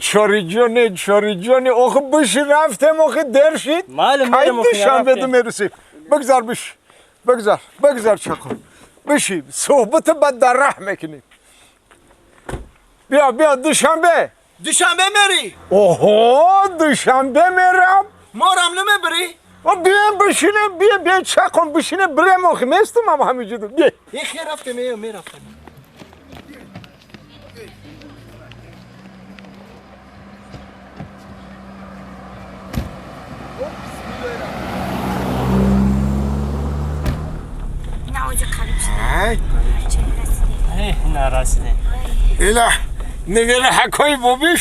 [SPEAKER 4] Чориҷоне, чориҷоне, охи биши рафтем, охи дер шид. Кай душанбе ду мерасем. Бигзар биши, бигзар, бигзар чақо. Биши, суҳбата ба дар раҳ мекунем. Биё, биё, душанбе.
[SPEAKER 1] Душанбе мери?
[SPEAKER 4] Оҳо, душанбе мерам.
[SPEAKER 1] Морам намебарӣ?
[SPEAKER 4] Биём бишинем, биё, биё чақон бишинем, бирем охи, местам ам ҳамиҷо. Биё.
[SPEAKER 1] Е хер рафтем, е мерафтем.
[SPEAKER 11] Нарасидем.
[SPEAKER 4] Ила, невера ҳакои бобиш.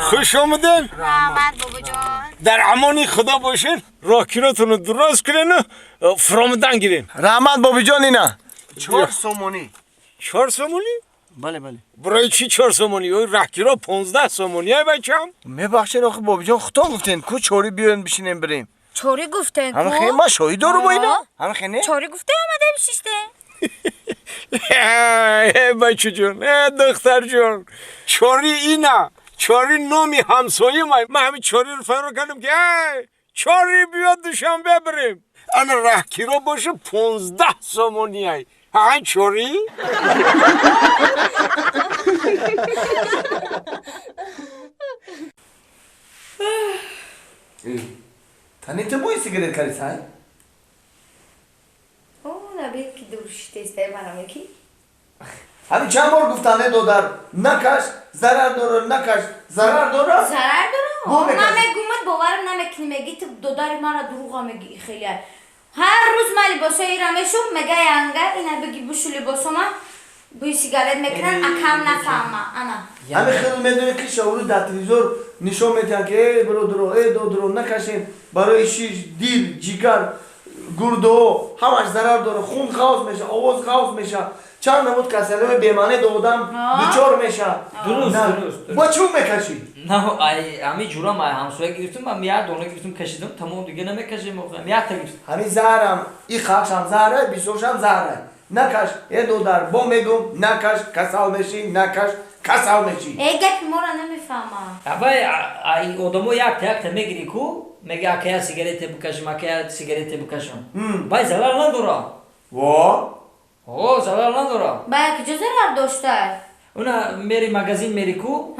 [SPEAKER 4] Хуш омаден.
[SPEAKER 5] Раҳмат бобоҷон.
[SPEAKER 4] Дар амони худо бошед. Роҳкиротонро дурост кунену фуромадан гирен.
[SPEAKER 1] Раҳмат бобиҷон. Ина 4 сомонӣ.
[SPEAKER 4] 4 сомонӣ?
[SPEAKER 1] Бале, бале.
[SPEAKER 4] Барои чӣ 4 сомонӣ? Ой роҳкиро 15 сомонӣ ай бачам.
[SPEAKER 1] Мебахшед охи бобиҷон, худтон гуфтен ку чори биёен бишинем бирем.
[SPEAKER 5] Чори гуфтен ку?
[SPEAKER 1] Ҳамин хе ма шоҳид дорум бо ина? Ҳамин хе не?
[SPEAKER 5] Чори гуфте омадем шиште.
[SPEAKER 4] Э бачаҷон, э духтарҷон, чори ина, чори номи ҳамсоя май. Ман ҳамин чориро фарор кардам ки эй чори биё душанбе бирем. Ана роҳкиро боша 15 сомонӣ ай. Ҳай чори?
[SPEAKER 1] Тани ту бӯи сигарет кардӣ сай?
[SPEAKER 5] Наби ки дур шитестай манам ки.
[SPEAKER 1] Ҳамин чанд бор гуфтам, э додар, накаш, зарар дора, накаш, зарар дора?
[SPEAKER 5] Зарар дора? Ман мегумад боварам намекунӣ, меги ту додари мара дурӯға меги хеле. Ҳар рӯз ман либосои ира мешум, мега янга, ина беги бушу либосома, бӯи сигарет мекунанд, акам нафаҳма, ана.
[SPEAKER 1] Ҳамин хел медонӣ ки шаврӯз дар телевизор нишон медиҳанд ки э бародаро, э додаро, накашем, барои шиш, дил, ҷигар, гурдаҳо ҳамаш зарар дора, хун ғавз меша, овоз ғавз меша, чанд намуд касалиҳои бемаъне до одам дучор меша.
[SPEAKER 7] Дуруст, дуруст.
[SPEAKER 1] Бо чӣ мекашӣ?
[SPEAKER 7] На, ай ҳамин ҷурам ай ҳамсоя гирифтум, ман як дона гирифтум, кашидам, тамом дига намекашем, охи якта гирифтум.
[SPEAKER 1] Ҳамин заҳрам, и қақшам заҳра, бисёршам заҳра. Накаш, э додар, бо мегум, накаш, касал мешӣ, накаш, касал мешӣ.
[SPEAKER 5] Э гапи моро намефаҳмам.
[SPEAKER 7] Абай ай одамо якта якта мегирӣ ку, мега акая сигарете бикашам, акая сигарете бикашам. Бай зарар надора.
[SPEAKER 1] Во?
[SPEAKER 7] О, зарар надора.
[SPEAKER 5] Бай куҷо зарар дошта?
[SPEAKER 7] Уна мери магазин мери ку,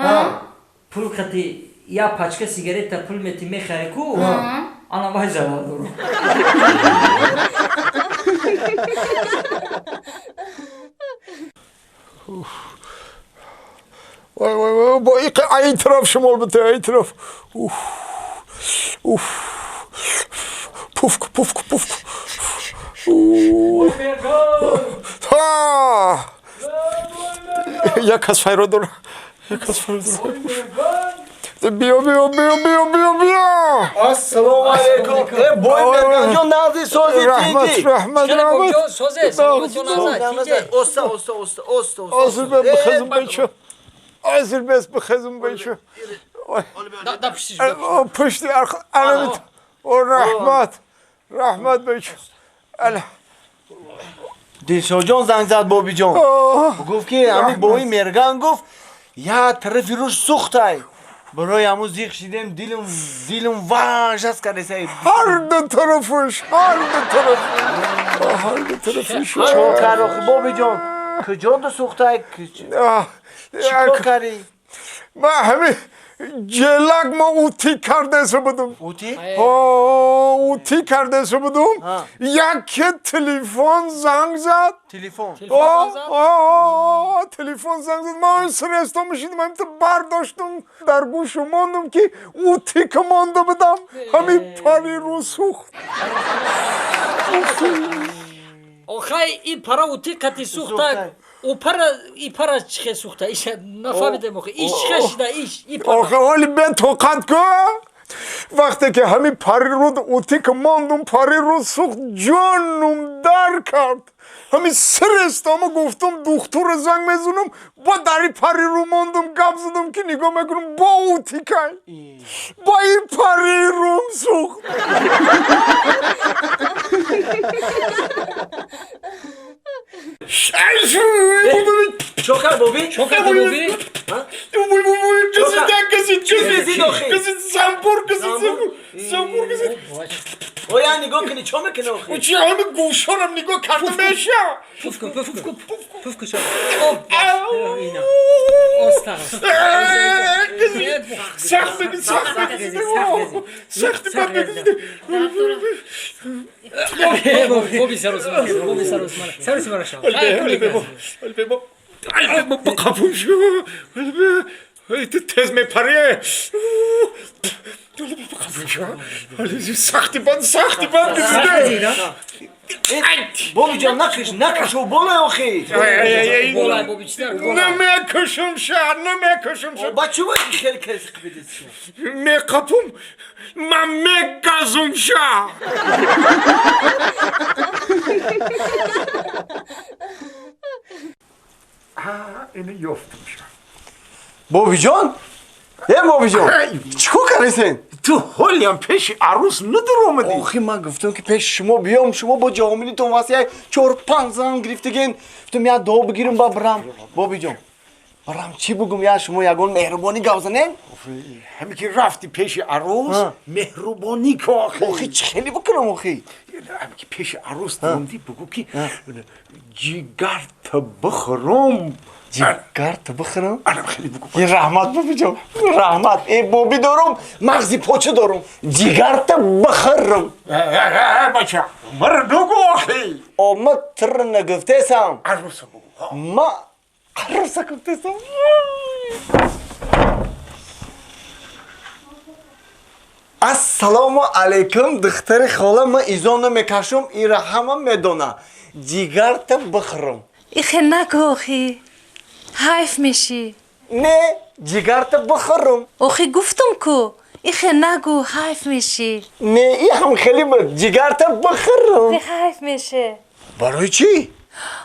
[SPEAKER 7] пул қати я пачка сигарета пул мети мехари ку, Ана вай зарар дорам.
[SPEAKER 4] وای وای وای با این طرف شمال بده این طرف. اوف اوف پوف پوف پوف. ها یک از فایرو داره یک از فایرو داره. بیا بیا بیا بیا بیا بیا.
[SPEAKER 1] السلام علیکم. ای بوی مرگان جان نازی سازی
[SPEAKER 4] رحمت رحمت رحمت.
[SPEAKER 7] سازه سلامت.
[SPEAKER 1] اوستا اوستا اوستا اوستا.
[SPEAKER 4] آزر بخزم بچه. آزر بس بخزم بچه.
[SPEAKER 7] دا پشتی.
[SPEAKER 4] پشتی ارخ. او رحمت رحمت بچه.
[SPEAKER 1] دلشاد جان زنگ زد بابی جان. گفت که همین بوی مرگان گفت یا طرفی روش سوخته. برای همون زیغ شدیم دیلم دیلم واژ کرده سعی.
[SPEAKER 4] هر دو طرفش هر دو طرف هر دو طرفش.
[SPEAKER 1] چون کار بابی جان کجا دو سوخته؟ چیکار کردی؟
[SPEAKER 4] ما همه جلک ما اوتی کرده سو بودم.
[SPEAKER 1] اوتی؟
[SPEAKER 4] اوتی کرده سو بودم. یک تلفن زنگ زد.
[SPEAKER 1] تلفن؟
[SPEAKER 4] تلفن زنگ زد. ما سرستم میشیدم همین تو برداشتم در گوش ماندم که اوتی که مانده بودم همین پری رو سوخت.
[SPEAKER 7] آخه این پرا اوتی قطی سوخته. او پرا ای پرا چه سوخته ایش نفهمیدم آخه ایش چه شده ایش ای پرا.
[SPEAKER 4] آخه حالی به توقت که وقتی که همین پری رو اوتی که ماندم پری رو سوخت جانم در کرد. همین سرستامو گفتم دکتر زنگ میزنم با دری پری رو ماندم گپ زدم که نگاه میکنم با اوتی که با این پری روم سوخت.
[SPEAKER 1] چوکر بابی؟
[SPEAKER 7] چوکر بابی؟
[SPEAKER 4] کسی زنبور کسی زنبور کسی
[SPEAKER 1] اویا نگاه کنی چه میکنی آخه؟
[SPEAKER 4] چی همه گوشارم نگاه کرده میشه.
[SPEAKER 7] پوف کن پوف کن پوف کن اینا اوستا
[SPEAKER 4] سخت بگی سخت بگی سخت بگی.
[SPEAKER 7] بابی سروس من بابی سروس من سروس من شو.
[SPEAKER 4] قلبي بقفوم شو تز میپره. سختی بند سختی بند.
[SPEAKER 1] بابی جان نکش نکش و بالا آخی.
[SPEAKER 7] بالا بابی چطور؟
[SPEAKER 4] نمیکشم شهر نمیکشم شهر.
[SPEAKER 1] بچه باید خیلی کسی بدید.
[SPEAKER 4] میقپم من میگزم شهر. اینو یافتم شهر.
[SPEAKER 1] بابی جان؟ ای بابی جان چیکار کردین؟
[SPEAKER 4] تو حالیم پیش عروس ندر اومدی.
[SPEAKER 1] آخه من گفتم که پیش شما بیام شما با جامینیتون واسه 4-5 زن گرفتگین. گفتم یا دو بگیرم با برام. بابی جان برام چی بگم یا شما یگان مهربانی گاو زنین؟
[SPEAKER 4] همین که رفتی پیش عروس مهربانی که آخه.
[SPEAKER 1] آخه چه خیلی بکنم آخه؟
[SPEAKER 4] همین که پیش عروس درآمدی بگو که جیگر تا بخورم.
[SPEAKER 1] جیگر تا بخورم؟
[SPEAKER 4] آره خیلی بگو.
[SPEAKER 1] یه رحمت بابی جان رحمت. ای بابی دارم مغزی پاچه دارم جیگر تا بخورم.
[SPEAKER 4] بچه مر نگو آخه.
[SPEAKER 1] ما تر نگفته سم.
[SPEAKER 4] عروس بگو.
[SPEAKER 1] ما عروس گفته سم. السلام علیکم دختر خاله من ایزان نمیکشم ایره همه میدونه جیگر تا بخورم.
[SPEAKER 12] ایخه نگو آخی حیف میشی.
[SPEAKER 1] نه جیگر تا بخورم.
[SPEAKER 12] آخی گفتم کو ایخه نگو حیف میشی.
[SPEAKER 1] نه ای هم خیلی بود جیگر تا بخورم.
[SPEAKER 12] آخی حیف میشه.
[SPEAKER 1] برای چی؟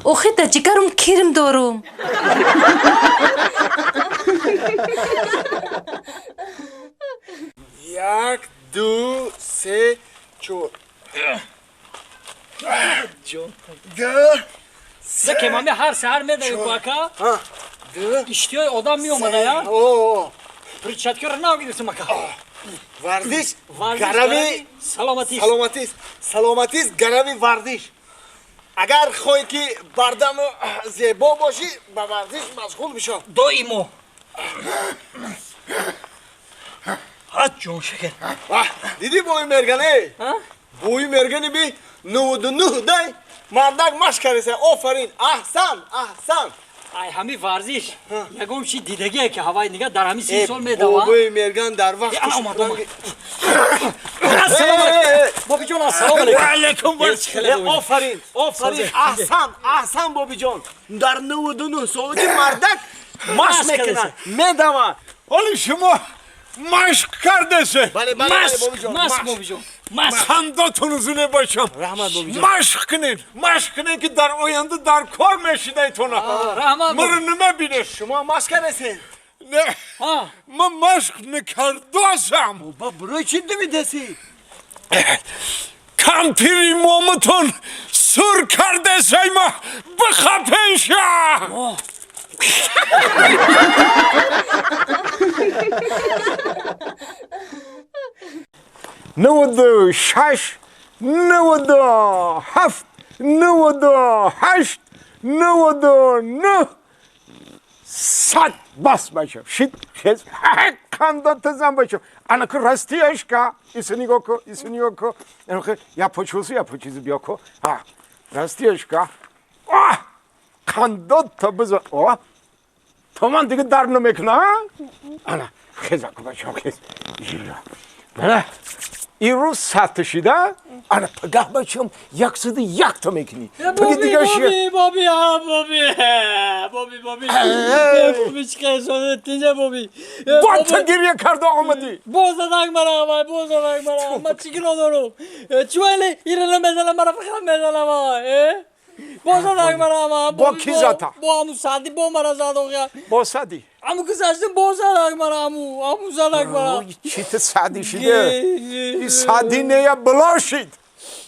[SPEAKER 12] آخی در جیگرم کرم دارم.
[SPEAKER 1] 1 2 3 4 جون 2
[SPEAKER 7] 3 که من هر سهر میدم کوکا اشتیای آدم می اومده یا پرچتکر نگیرسم مکا.
[SPEAKER 1] ورزش گروی
[SPEAKER 7] سلامتی
[SPEAKER 1] سلامتی سلامتی گروی ورزش. اگر خواهی که بردم زیبا باشی به ورزش مشغول بشو.
[SPEAKER 7] دائما. Ҳа ҷон шакар.
[SPEAKER 1] Диди бои мергане? Бои мергани би 99 дай мардак машқ кардеса. Офарин, аҳсан, аҳсан.
[SPEAKER 7] Ай ҳами варзиш ягон чи дидагие ки ҳавай нига дар ҳами 30 сол медава.
[SPEAKER 1] Бобои мерган дар вақт
[SPEAKER 7] Бобиҷон ассалому алайкум.
[SPEAKER 4] Ва алайкум
[SPEAKER 1] ассалом. Офарин, офарин, аҳсан, аҳсан бобиҷон. Дар 99 солаги мардак машқ мекунад, медава.
[SPEAKER 4] Ҳоли шумо машқ кардесе.
[SPEAKER 1] Бале, бале, бобиҷон.
[SPEAKER 7] Машқ бобиҷон.
[SPEAKER 4] Хандотон узуне бошам.
[SPEAKER 1] Раҳмат бобиҷон.
[SPEAKER 4] Машқ кунед, машқ кунед ки дар оянда дар кор мешидайтона.
[SPEAKER 7] Раҳмат.
[SPEAKER 4] Маро намебинед.
[SPEAKER 1] Шумо машқ кардесед?
[SPEAKER 4] Не. Ман машқ накардосам.
[SPEAKER 1] Ба барои чӣ думидаси?
[SPEAKER 4] Кампири моматон сур кардесай ма бихапенша. 96, 97, 98, 99, 100 бас бачам. Шит, хез, қанда тызан бачам. Анаки растияшка, иси нигоҳ ку, иси нигоҳ ку. Я почуси, я почизи биё ку. Ҳа, растияшка. Оҳ, қандота бизан. О, то ман дига дард намекуна, ана, хеза ку бачам, хез. Мана, имрӯз 100 шида, ана пагаҳ бачам 101 та мекунӣ. Паги дига ши.
[SPEAKER 7] Боби, боби, боби, боби. Боби чӣ қайсоне тинҷа боби.
[SPEAKER 4] Бо ту гиря карда омадӣ.
[SPEAKER 7] Боз занак мара, вай, боз занак мара. Ма чӣ гуноҳ дорам? Чӣ ира намезанам, мара фақат мезанам, вай. Боз занак мара,
[SPEAKER 4] бо ки зата?
[SPEAKER 7] Бо аму Сади, бо мара зад оғя.
[SPEAKER 4] Бо Сади?
[SPEAKER 7] Аму гузаштем, бо занак мара, аму, аму занак мара.
[SPEAKER 4] Чӣ ту Сади шиде? И Сади нея бало шид.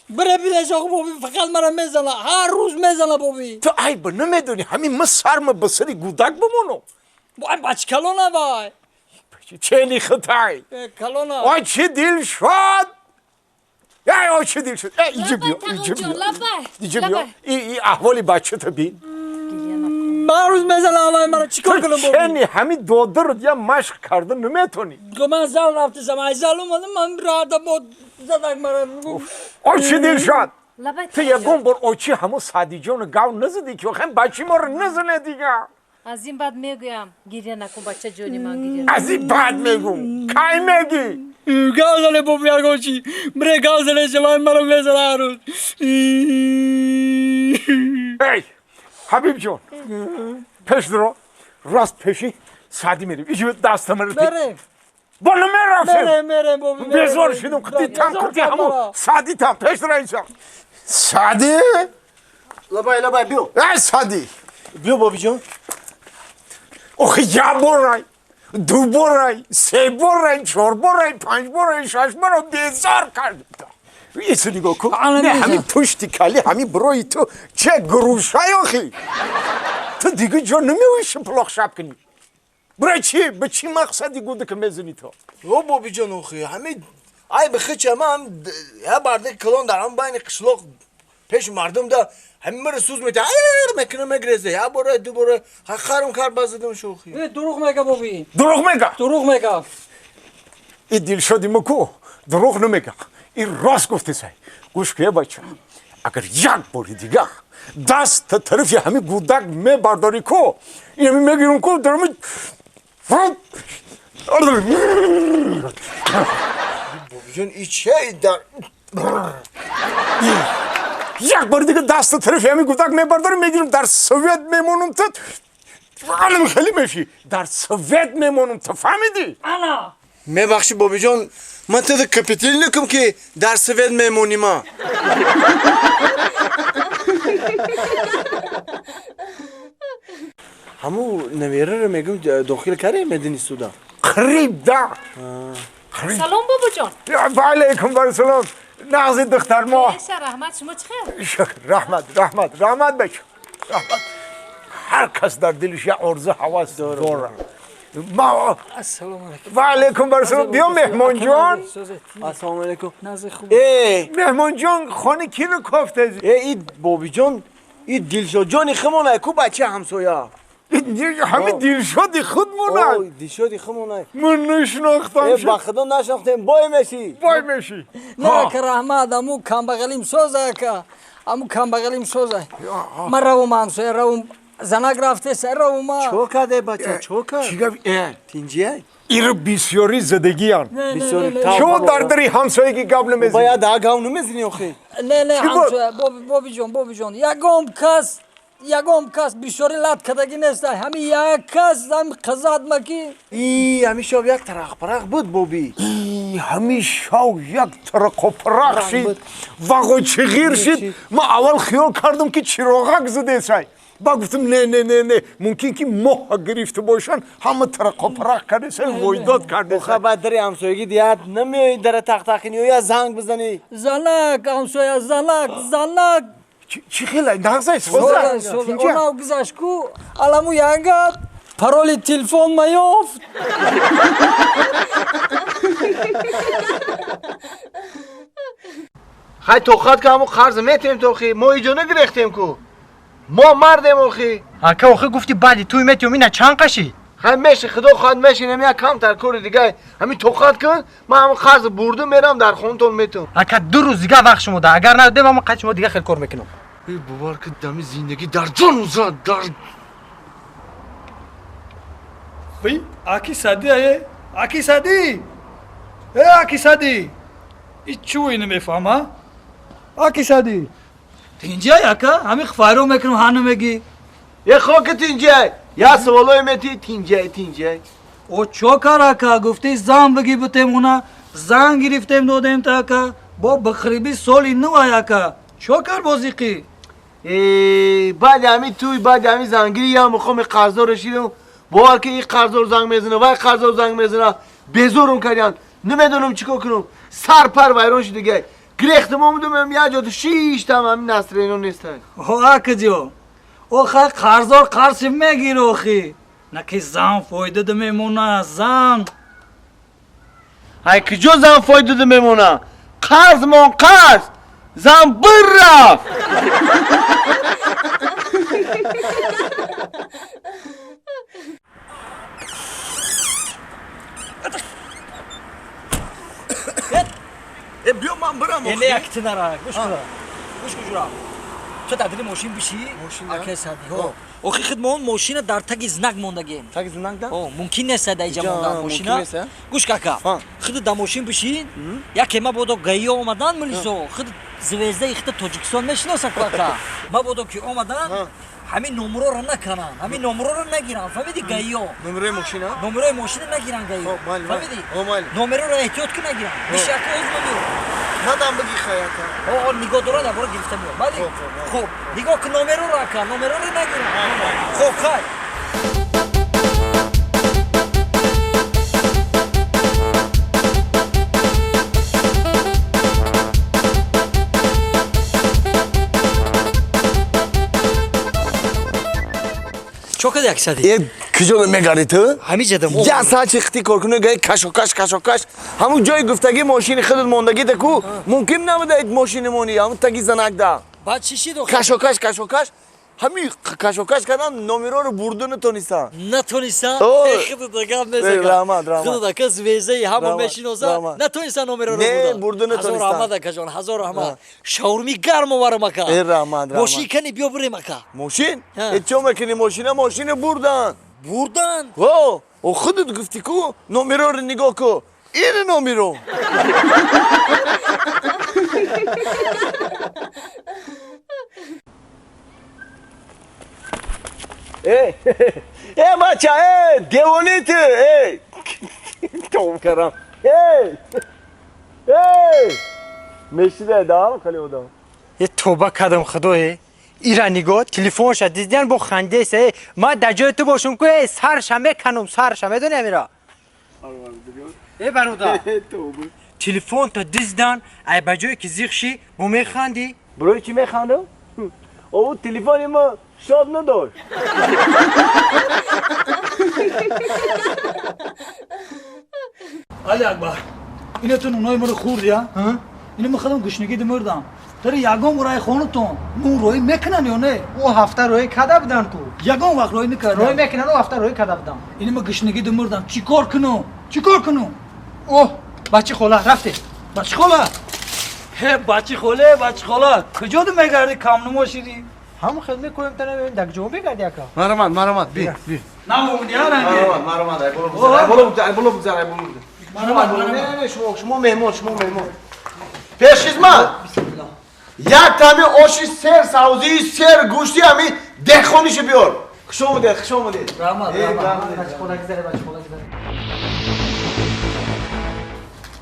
[SPEAKER 7] Бире бинеш оғ боби, фақат мара мезана, ҳар рӯз мезана боби.
[SPEAKER 4] Ту айб намедонӣ, ҳамин ма сарма ба сари гудак бимонам.
[SPEAKER 7] Вай бачи калона вай.
[SPEAKER 4] Чени хитай.
[SPEAKER 7] Калона.
[SPEAKER 4] Ой чӣ дил шод. Эй, ой чӣ дил шуд. Эй, иҷи биё, иҷи биё. Иҷи биё. И аҳволи бачата бин.
[SPEAKER 7] Ман рӯз мезанам, вай мара чӣ кор кунам боби?
[SPEAKER 4] Чени ҳамин додарат я машқ карда наметонӣ.
[SPEAKER 7] Ман зал рафтисам, ай зал омадам, ман рада бо задак мара.
[SPEAKER 4] Ой чӣ дил шуд. Ту ягон бор очи ҳамон Садиҷону гав назадӣ ки охир бачи моро назане дига.
[SPEAKER 12] Аз ин баъд мегӯям, гиря накун бача ҷони ман, гиря накун.
[SPEAKER 4] Аз ин баъд мегӯм. Кай мегӣ?
[SPEAKER 7] Гав зане боби ягон чӣ. Бире гав зане шавай мара мезана ҳар рӯз.
[SPEAKER 4] Эй, Ҳабиб ҷон, пеш дуро, рост пеши Сади мерем. Иҷи дастамаро
[SPEAKER 7] Мерем.
[SPEAKER 4] Бо намерафтем.
[SPEAKER 7] Мерем, мерем боби.
[SPEAKER 4] Безор шудам, қити там, қити ҳамун Сади там, пеш дуро инсон. Сади?
[SPEAKER 1] Лабай, лабай, биё.
[SPEAKER 4] Эй, Сади.
[SPEAKER 1] Биё, бобиҷон.
[SPEAKER 4] Охи, як борай, ду борай, се борай, чор борай, панҷ борай, шаш борай безор кардем. Ису нигоҳ кун. Не, ҳамин пушти кали, ҳамин бирои ту че грушай охи. Ту дига ҷо намеоӣ шиплоқ шаб кунӣ. Бирой чи? Ба чӣ мақсади гудака мезанӣ ту?
[SPEAKER 1] О, бобиҷон, охи, ҳамин айби хича ман я бардаки калон дар ҳам байни қишлоқ пеши мардум да ҳамин маро сӯз метиҳад, мекуна мегреза, як бора, ду бора, харум кард базадам шохи.
[SPEAKER 7] Дурӯғ мега боби.
[SPEAKER 4] Дурӯғ мега?
[SPEAKER 7] Дурӯғ мега.
[SPEAKER 4] И дилшоди ма ку дурӯғ намега. И рост гуфтесай. Гӯш кунед бача. Агар як бори дигар даст та тарафи ҳамин гудак мебардорӣ ку, инами мегирам ку, дарами
[SPEAKER 1] Бобиҷон, и че дар
[SPEAKER 4] як бори дигар даст та тарафи ҳамин гудак мебардорӣ, мегирам дар совет мемонам ту. Алам хеле мешӣ. Дар совет мемонам ту, фаҳмидӣ?
[SPEAKER 7] Ана.
[SPEAKER 1] Мебахши бобиҷон, ман туда капиталникам ки дар совет мемонӣ ма. Ҳаму навераро мегӯм дохил кардем медини суда.
[SPEAKER 4] Қариб да.
[SPEAKER 12] Салом бобоҷон.
[SPEAKER 4] Ва алайкум вассалом. Нағзи духтар мо.
[SPEAKER 12] Раҳмат, шумо чӣ хел?
[SPEAKER 4] Шукр, раҳмат, раҳмат, раҳмат бача. Раҳмат. Ҳар кас дар дилаш як орзу ҳавас дорад. Ма
[SPEAKER 7] Ассалому алайкум.
[SPEAKER 4] Ва алайкум вассалом. Биё меҳмонҷон.
[SPEAKER 1] Ассалому алайкум.
[SPEAKER 7] Назри хуб.
[SPEAKER 1] Э,
[SPEAKER 4] меҳмонҷон, хони киро кофтез?
[SPEAKER 1] Э, и бобиҷон, и дилшодҷони химон ай ку бача ҳамсоя.
[SPEAKER 4] Ҳами Дилшоди худмонад.
[SPEAKER 1] Дилшоди худмонад.
[SPEAKER 4] Ман нашинохтам.
[SPEAKER 1] Ба худо нашинохтем. Бой мешӣ.
[SPEAKER 4] Бой мешӣ.
[SPEAKER 7] Не ака, раҳмат, аму камбағалим соза ака. Аму камбағалим соза. Ман равум ҳамсоя, равум. Занак рафтеса, равум.
[SPEAKER 1] Чо карде бача, чо кард?
[SPEAKER 4] Чӣ гап?
[SPEAKER 1] Тинҷия?
[SPEAKER 4] Ир бисёри задагиян. Шумо дар дари ҳамсоягӣ гап намезанед.
[SPEAKER 1] Бояд даҳ гап намезанӣ охи.
[SPEAKER 7] Не, не, ҳамсоя, бобиҷон, бобиҷон, ягон кас бисёри лат кардагӣ нест. Ҳами як кас ҳами қазат маки.
[SPEAKER 1] И ҳами шав як тарақпарақ буд, боби.
[SPEAKER 4] Ҳами шав як тарақопарақ шид, вағо чиғир шид. Ман аввал хиёл кардам ки чироғак задесай. Ба гуфтам не, не, не, не, мумкин ки моҳ гирифта бошанд, ҳама тарақопарақ кардесай, войдод кардесай.
[SPEAKER 1] Охе баъд дари ҳамсоягӣ дият намеои, дара тақтақ кунӣ ё занг бизанӣ.
[SPEAKER 7] Занак, ҳамсоя, занак, занак.
[SPEAKER 4] Чӣ хеле нағзай соза.
[SPEAKER 7] Онав гузашт ку, аламу янга пароли телефон ма ёфт.
[SPEAKER 1] Хай тоқат ка, ҳаму қарз метем тохи, мо иҷо нагирехтем ку. Мо мардем охи.
[SPEAKER 6] Ака, охи гуфти баъди туй метиём, ина чанд қашид?
[SPEAKER 1] Хай меши, худо хоҳад меши, намия камтар кори дигай. Ҳами тоқат кун, ман ҳаму қарз бурдум мерам дар хонатон метум.
[SPEAKER 6] Ака, 2 рӯз дига вақт шумо да. Агар надодем, ҳамон қайд шумо дига хел кор мекунам.
[SPEAKER 1] Эй, бовар ки дами зиндагӣ дар ҷону зад, дар
[SPEAKER 13] Вай, аки сади ае, аки сади. Э, аки сади. И чӯ ина мефаҳма? Аки сади. Тинҷай ака, ҳами файро мекунам, ҳа намегӣ.
[SPEAKER 1] Е хоки тинҷай. Я саволое мети, тинҷай, тинҷай.
[SPEAKER 13] О чо кар ака, гуфти зан бигӣ бутем уна, зан гирифтем додем та ака, бо бихриби соли ну ай ака. Чо кар бозиқӣ?
[SPEAKER 1] Э, баъди ҳами туй, баъди ҳами зангирӣ я мухоми қарздор шидам. Бовар ки и қарздор занг мезана, вай қарздор занг мезана. Безорум кардян. Намедонам чӣ кор кунам. Сар пар вайрон шуд дигар. Гирехтам омадам, як ҷо шиштам, ҳамин насрено нестан.
[SPEAKER 13] О, акаҷо. О, хай қарздор қарзи мегир охи. На ки зан фоида да мемона, зан.
[SPEAKER 1] Ай куҷо зан фоида да мемона? Қарз мон қарз. Зан бир рафт. Э, биё ман бирам.
[SPEAKER 7] Не, як ти нара, гӯш кун. Гӯш кун ҷура. Ту дар дили мошин бишӣ? Ака сади. Ҳо. Охи худ мо мошина дар таги знак мондагем.
[SPEAKER 1] Таги знак да?
[SPEAKER 7] О, мумкин нест дар иҷа мондан мошина. Гӯш кака. Худ дар мошин бишӣ, яке мабодо гаиё омадан милисо, худ звездаи худ Тоҷикистон мешиносад кака. Мабодо ки омадан, ҳамин номероро накананд, ҳамин номероро нагиранд, фаҳмиди гаиё?
[SPEAKER 1] Номерои мошина?
[SPEAKER 7] Номерои мошина нагиранд гаиё. Фаҳмиди? Номероро эҳтиёт ки нагиранд. Биши ака озма биё.
[SPEAKER 1] Мадам биги хай ака.
[SPEAKER 7] О, нигоҳ дорад, абора гирифта меёд. Бале? Хуб, нигоҳ ки номероро ака, номероро нагиранд. Хуб, хай. Чо кади як сади?
[SPEAKER 1] Е, куҷо мегарди ту?
[SPEAKER 7] Ҳамин ҷадам.
[SPEAKER 1] Я саат чиқти коркуни гаи кашокаш, кашокаш. Ҳамун ҷои гуфтагӣ мошини худат мондагӣ ку, мумкин набуда мошини мони, ҳамун таги занак да.
[SPEAKER 7] Баъд чӣ шид охир?
[SPEAKER 1] Кашокаш, кашокаш. Ҳамин кашокаш кардан номероро бурду натонистам.
[SPEAKER 7] Натонистам? Худат гап незака.
[SPEAKER 1] Раҳмат, раҳмат.
[SPEAKER 7] Худат ака звездаи ҳама мешиносад. Натонистам номероро бурда.
[SPEAKER 1] Не, бурду натонистам.
[SPEAKER 7] Ҳазор раҳмат акаҷон, ҳазор раҳмат. Шаурми гарм оварам ака.
[SPEAKER 1] Э, раҳмат, раҳмат.
[SPEAKER 7] Мошин кани биё бирем ака.
[SPEAKER 1] Мошин? Э, чо мекунӣ мошина? Мошина бурдан.
[SPEAKER 7] Бурдан?
[SPEAKER 1] О, о худат гуфтӣ ку, номероро нигоҳ ку. Ин номеро. Э, э, бача, э, девони ту, э. Том кардам. Э, э. Мешида да, хеле одам.
[SPEAKER 6] Е, тоба кардам худое. Ира нигоҳ, телефонша дидиан бо хандеса. Э, ман дар ҷои ту бошум ку, э, сарша меканум, сарша, медони амира? Э, бародар. Телефонто диздан, ай ба ҷое ки зиқ шӣ, бо механдӣ?
[SPEAKER 1] Барои чӣ механдам? О, телефони мо шод надошт.
[SPEAKER 13] Али Акбар, ина ту нунои маро хӯрди, а? Ина ман худам гушнагӣ мурдам. Тари ягон рай хонатон нун рӯй мекунанд ё не?
[SPEAKER 6] Ӯ ҳафта рӯй када будан ку.
[SPEAKER 13] Ягон вақт рӯй накардан.
[SPEAKER 6] Рӯй мекунанд, ӯ ҳафта рӯй када будан.
[SPEAKER 13] Ини ма гушнагӣ думурдам. Чӣ кор кунам? Чӣ кор кунам?
[SPEAKER 6] Оҳ, бачи хола рафте.
[SPEAKER 13] Бачи хола? Ҳе, бачи холе, бачи хола. Куҷо ду мегардӣ камнумо шиди?
[SPEAKER 6] Ҳамон хел мекунем та намебинем дар куҷо мегарди ака?
[SPEAKER 2] Маромад, маромад, би, би.
[SPEAKER 13] Намомуди, а ранге?
[SPEAKER 2] Маромад, маромад, ай боло бигзар, ай боло бигзар, ай боло бигзар, ай боло бигзар.
[SPEAKER 13] Маромад,
[SPEAKER 2] Не,
[SPEAKER 13] маромад.
[SPEAKER 2] не, не, шумо, шумо меҳмон, шумо меҳмон. Пешхизмат. Як тами оши сер савзии сер гӯшти ҳами деҳқонишу биёр. Хуш омадед, хуш омадед.
[SPEAKER 13] Раҳмат, раҳмат.
[SPEAKER 6] Бачи хола гизаре, бачи хола гизаре.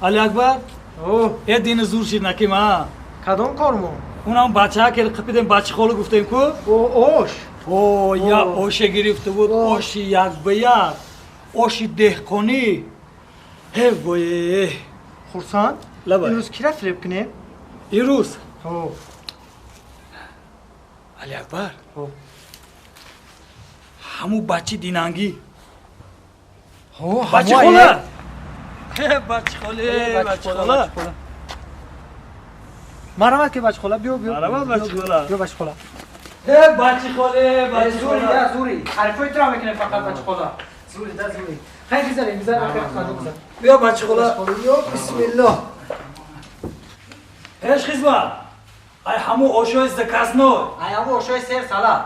[SPEAKER 13] Али Акбар? Э дини зур шид наким, а?
[SPEAKER 6] Кадом кормо?
[SPEAKER 13] Унам бачаҳа ки қипидем бачи хола гуфтем ку?
[SPEAKER 6] О, ош.
[SPEAKER 13] О, я оше гирифта буд, оши як ба як, оши деҳқонӣ. Ҳе вое.
[SPEAKER 6] Хурсанд?
[SPEAKER 13] Лабай.
[SPEAKER 6] Имрӯз кира фиреб кунем?
[SPEAKER 13] Ирӯз?
[SPEAKER 6] О.
[SPEAKER 13] Али Акбар? Ҳамун бачи динангӣ.
[SPEAKER 6] О,
[SPEAKER 13] Бачи
[SPEAKER 6] ҳамон
[SPEAKER 13] хола.
[SPEAKER 6] е.
[SPEAKER 13] Э, бачи холе, бачи хола.
[SPEAKER 6] Маромад ки бачи хола, биё, биё.
[SPEAKER 13] Маромад, бачи хола.
[SPEAKER 6] Биё, бачи хола.
[SPEAKER 13] Э, бачи холе, бачи
[SPEAKER 6] Зури,
[SPEAKER 13] хола.
[SPEAKER 6] да, зури. Ҳарфои тура мекунем фақат бачи хола. Зури, да, зури. Хай гизарем, гизарем, ахир хизмат гизар.
[SPEAKER 13] Биё, бачи хола.
[SPEAKER 6] Биё, бисмиллоҳ.
[SPEAKER 13] Пеш хизмат. Ай ҳамун ошои заказной.
[SPEAKER 6] Ай ҳамун ошои сер салат.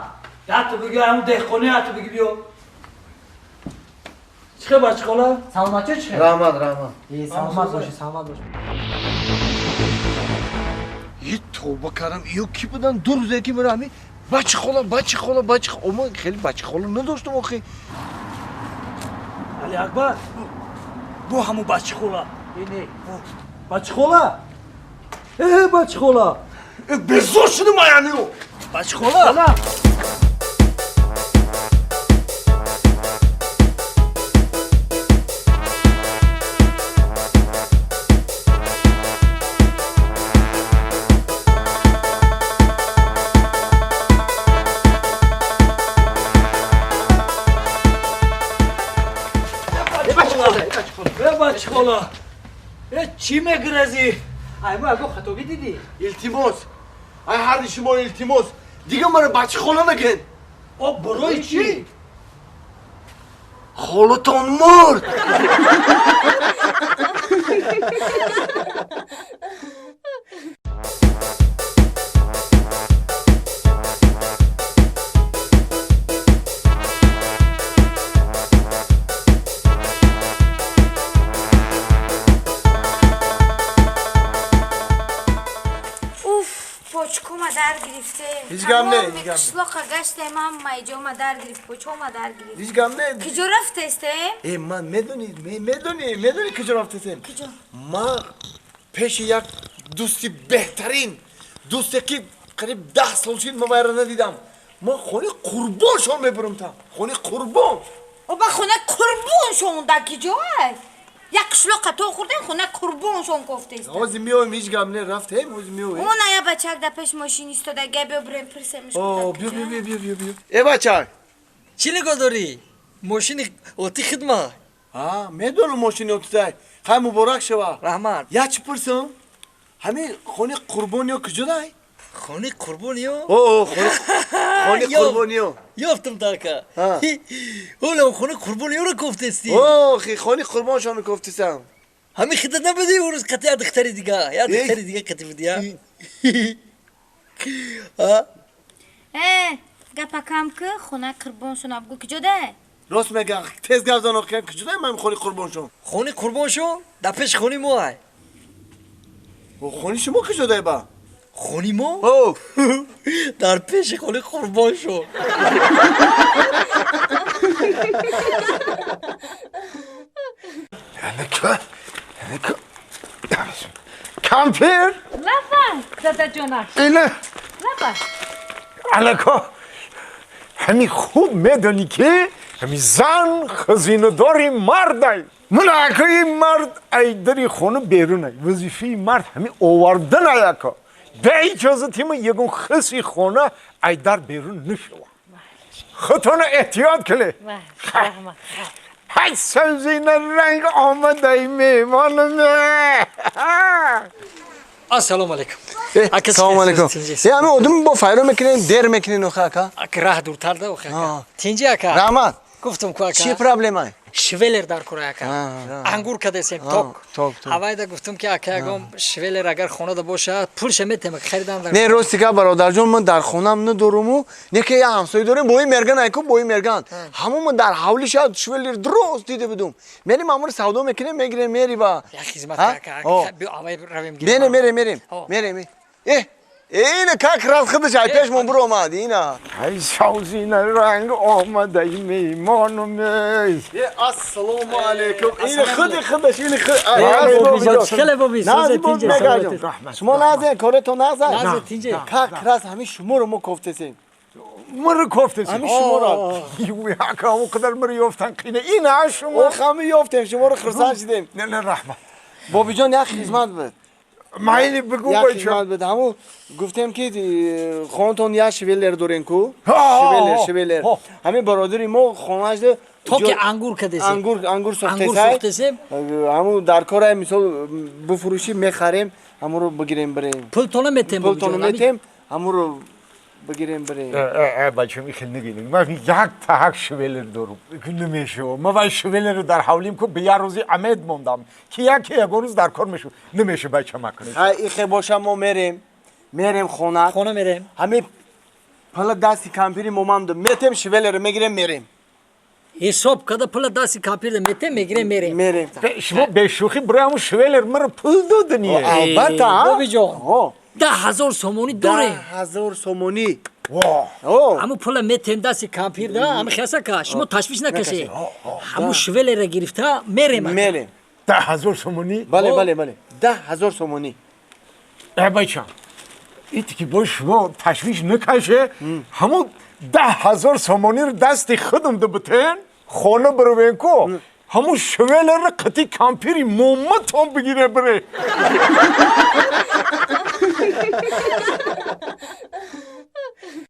[SPEAKER 13] Яту биги ҳамун деҳқонӣ яту биги биё. Чӣ хел бачи хола?
[SPEAKER 6] Саломатчӣ чӣ хел?
[SPEAKER 2] Раҳмат, раҳмат.
[SPEAKER 6] Э, саломат бошӣ, саломат бошӣ.
[SPEAKER 2] Е, тавба кардам, ё ки будан? Ду рӯзе ки мера ҳами бачи хола, бачи хола, бачи хола. Ман хеле бачи хола надоштам охи.
[SPEAKER 13] Али Акбар, бу ҳамун бачи хола.
[SPEAKER 6] Э, не.
[SPEAKER 13] Бачи хола? Э, бачи хола.
[SPEAKER 2] Э, безор шудам аяни.
[SPEAKER 13] Бачи хола? Э, бачи хола. Э, чӣ мегирезӣ?
[SPEAKER 6] Ай мо ягон хатогӣ дидӣ?
[SPEAKER 2] Илтимос. Ай ҳарди шумо илтимос. Дига мара бачи хола наген.
[SPEAKER 13] О, барои чӣ?
[SPEAKER 2] Холатон мурд.
[SPEAKER 5] Уф, почкома дар гирифте.
[SPEAKER 2] Ҳеҷ гап не,
[SPEAKER 5] Тамоми
[SPEAKER 2] ҳеҷ гап не.
[SPEAKER 5] қишлоқа гаштем, ҳамаи ҷома дар гирифт, почома дар гирифт.
[SPEAKER 2] Ҳеҷ гап не.
[SPEAKER 5] Куҷо рафтестем?
[SPEAKER 2] Э, ман медонӣ, медонӣ, медонӣ куҷо рафтесем?
[SPEAKER 5] Куҷо?
[SPEAKER 2] Ман пеши як дӯсти беҳтарин, дӯсте ки қариб 10 сол шид ман вайро надидам. Ман хонаи қурбоншон мебурам та. Хонаи қурбон.
[SPEAKER 5] Оба хонаи қурбоншон дар куҷоай? Як қишлоқа то хӯрдем, хонаи қурбоншон кофтест.
[SPEAKER 2] Ҳозир меоем, ҳеҷ гап не, рафтем, ҳозир меоем.
[SPEAKER 5] Омона я бачак дар пеш мошин истода, га биё бирем пирсемиш.
[SPEAKER 2] О, биё, биё, биё, биё, биё, биё. Э, бачак.
[SPEAKER 7] Чӣ нигоҳ дорӣ? Мошини оти хидма.
[SPEAKER 2] А, медонам мошини отитай. Хай муборак шава.
[SPEAKER 7] Раҳмат.
[SPEAKER 2] Я чӣ пурсам? Ҳамин хонаи қурбониё куҷодай?
[SPEAKER 7] Хонаи қурбониё?
[SPEAKER 2] О, хонаи қурбониё.
[SPEAKER 7] Ёфтам така. Ҳоло хонаи қурбониёро кофтестӣ.
[SPEAKER 2] О, хонаи қурбоншонро кофтесам.
[SPEAKER 7] Ҳамин хидат набудӣ он рӯз қати як духтари дига, як духтари дига қати будӣ, а?
[SPEAKER 5] Э, гапа кам ки, хонаи қурбоншон абгӯ куҷодай?
[SPEAKER 2] Рост мегӯям, тез гап зан охи, куҷодай ман хонаи қурбоншон?
[SPEAKER 7] Хонаи қурбоншон дар пеши хонаи мо ай.
[SPEAKER 2] Хонаи шумо куҷодай ба?
[SPEAKER 7] Хонаи мо?
[SPEAKER 2] О,
[SPEAKER 7] дар пеши хонаи қурбоншон.
[SPEAKER 4] Кампир!
[SPEAKER 9] Лаба, дадаҷонаш.
[SPEAKER 4] Ина!
[SPEAKER 9] Лаба.
[SPEAKER 4] Алако! Ҳами хуб медонӣ ки ҳами зан хазинадори мардай. Ман ака ин мард ай дари хона берунай. Вазифаи мард ҳами оварданай ака. Бе иҷозати ман ягон хиси хона ай дар берун нашава. Худтона эҳтиёт кунед. Ҳай сабзина ранг омадай меҳмонаме.
[SPEAKER 7] Ассалому алайкум.
[SPEAKER 1] Салом алейкум. Э, ами одам бо файро мекунем, дер мекунем охе ака.
[SPEAKER 7] Ака раҳ дуртар да охе ака. Тинҷи ака.
[SPEAKER 1] Раҳмат.
[SPEAKER 7] Гуфтум ку ака.
[SPEAKER 1] Чӣ проблема?
[SPEAKER 7] Швеллер дар кора ака. Ангур кадесем ток.
[SPEAKER 1] Ток, ток.
[SPEAKER 7] Авайда гуфтум ки ака ягон швеллер агар хонада бошад, пулша метем харидан дар.
[SPEAKER 1] Не, рости гап бародарҷон, ман дар хонам надоруму, не ки я ҳамсоя дорем, бои мерган айку, бои мерган. Ҳамон ман дар ҳавли шад швеллер дуруст дида будум. Мерим амр савдо мекунем, мегирем, мерива.
[SPEAKER 7] Я хизмат ака. Биё авай равем гирем.
[SPEAKER 1] Мерем, мерем, мерем. Мерем. Э, ина как раз худаш ай пеш мон буро омад, ина.
[SPEAKER 4] Ай савзина ранг омадай меймонум.
[SPEAKER 1] Э, ассалому алейкум. Ина худи худаш, ина худ.
[SPEAKER 7] Хеле боби, созе тинҷе.
[SPEAKER 1] Шумо назен, коретон назан.
[SPEAKER 7] Назе тинҷе.
[SPEAKER 1] Как раз ҳамин шуморо мо кофтесем.
[SPEAKER 4] Миро кофтесем.
[SPEAKER 1] Ҳамин шуморо.
[SPEAKER 4] Ака, он қадар миро ёфтан қина. Ина шумо.
[SPEAKER 1] Ох, ҳамин ёфтем, шуморо хурсанд шидем.
[SPEAKER 4] Не, не, раҳмат.
[SPEAKER 1] Бобиҷон, як хизмат буд.
[SPEAKER 4] Майли бигӯ
[SPEAKER 1] як
[SPEAKER 4] бача.
[SPEAKER 1] хизмат буд. Ҳамун гуфтем ки хонатон як швеллер дорем ку? Швеллер, швеллер. Ҳамин бародари мо хонаашда
[SPEAKER 7] Токи ангур кадесем.
[SPEAKER 1] Ангур, ангур
[SPEAKER 7] Ангур
[SPEAKER 1] сохтесай.
[SPEAKER 7] сохтесем.
[SPEAKER 1] Ҳамун дар кора мисол бифурӯшӣ мехарем, ҳамунро бигирем бирем.
[SPEAKER 7] Пултона метем.
[SPEAKER 1] Пултона метем, ҳамунро бигирем бирем.
[SPEAKER 4] Э, бачам, ихел нагинем. Ман як таҳак швеллер дорум. Намешава. Ман вай швеллерро дар ҳавлим ку ба як рӯзи амед мондам. Ки яке ягон рӯз дар кор мешуд. Намеша бачам акунед.
[SPEAKER 1] Ҳай, ихе боша мо мерем. Мерем хона.
[SPEAKER 7] Хона мерем.
[SPEAKER 1] Ҳамин пула дасти кампири момамда метем, швеллерро мегирем, мерем.
[SPEAKER 7] Ҳисоб када пула дасти кампирда метем, мегирем, мерем.
[SPEAKER 1] Мерем.
[SPEAKER 4] Шумо бешӯхӣ барои ҳамун швеллер маро пул додани?
[SPEAKER 1] Албатта.
[SPEAKER 7] Бобиҷон. 10,000 сомонӣ дорем.
[SPEAKER 1] 10,000 сомонӣ.
[SPEAKER 7] Ҳамун пула метем дасти кампирда, ҳами хеса ка, шумо ташвиш накашед. Ҳамун швеллерро гирифта мерем.
[SPEAKER 1] Мерем.
[SPEAKER 4] 10,000 сомонӣ?
[SPEAKER 1] Бале, бале, бале. 10,000 сомонӣ.
[SPEAKER 4] Э, бачам, ите ки бо шумо ташвиш накаше, ҳамун 10,000 сомониро дасти худам дабутен, хона биравем ку, ҳамун швеллерро қати кампири моматон бигире бире.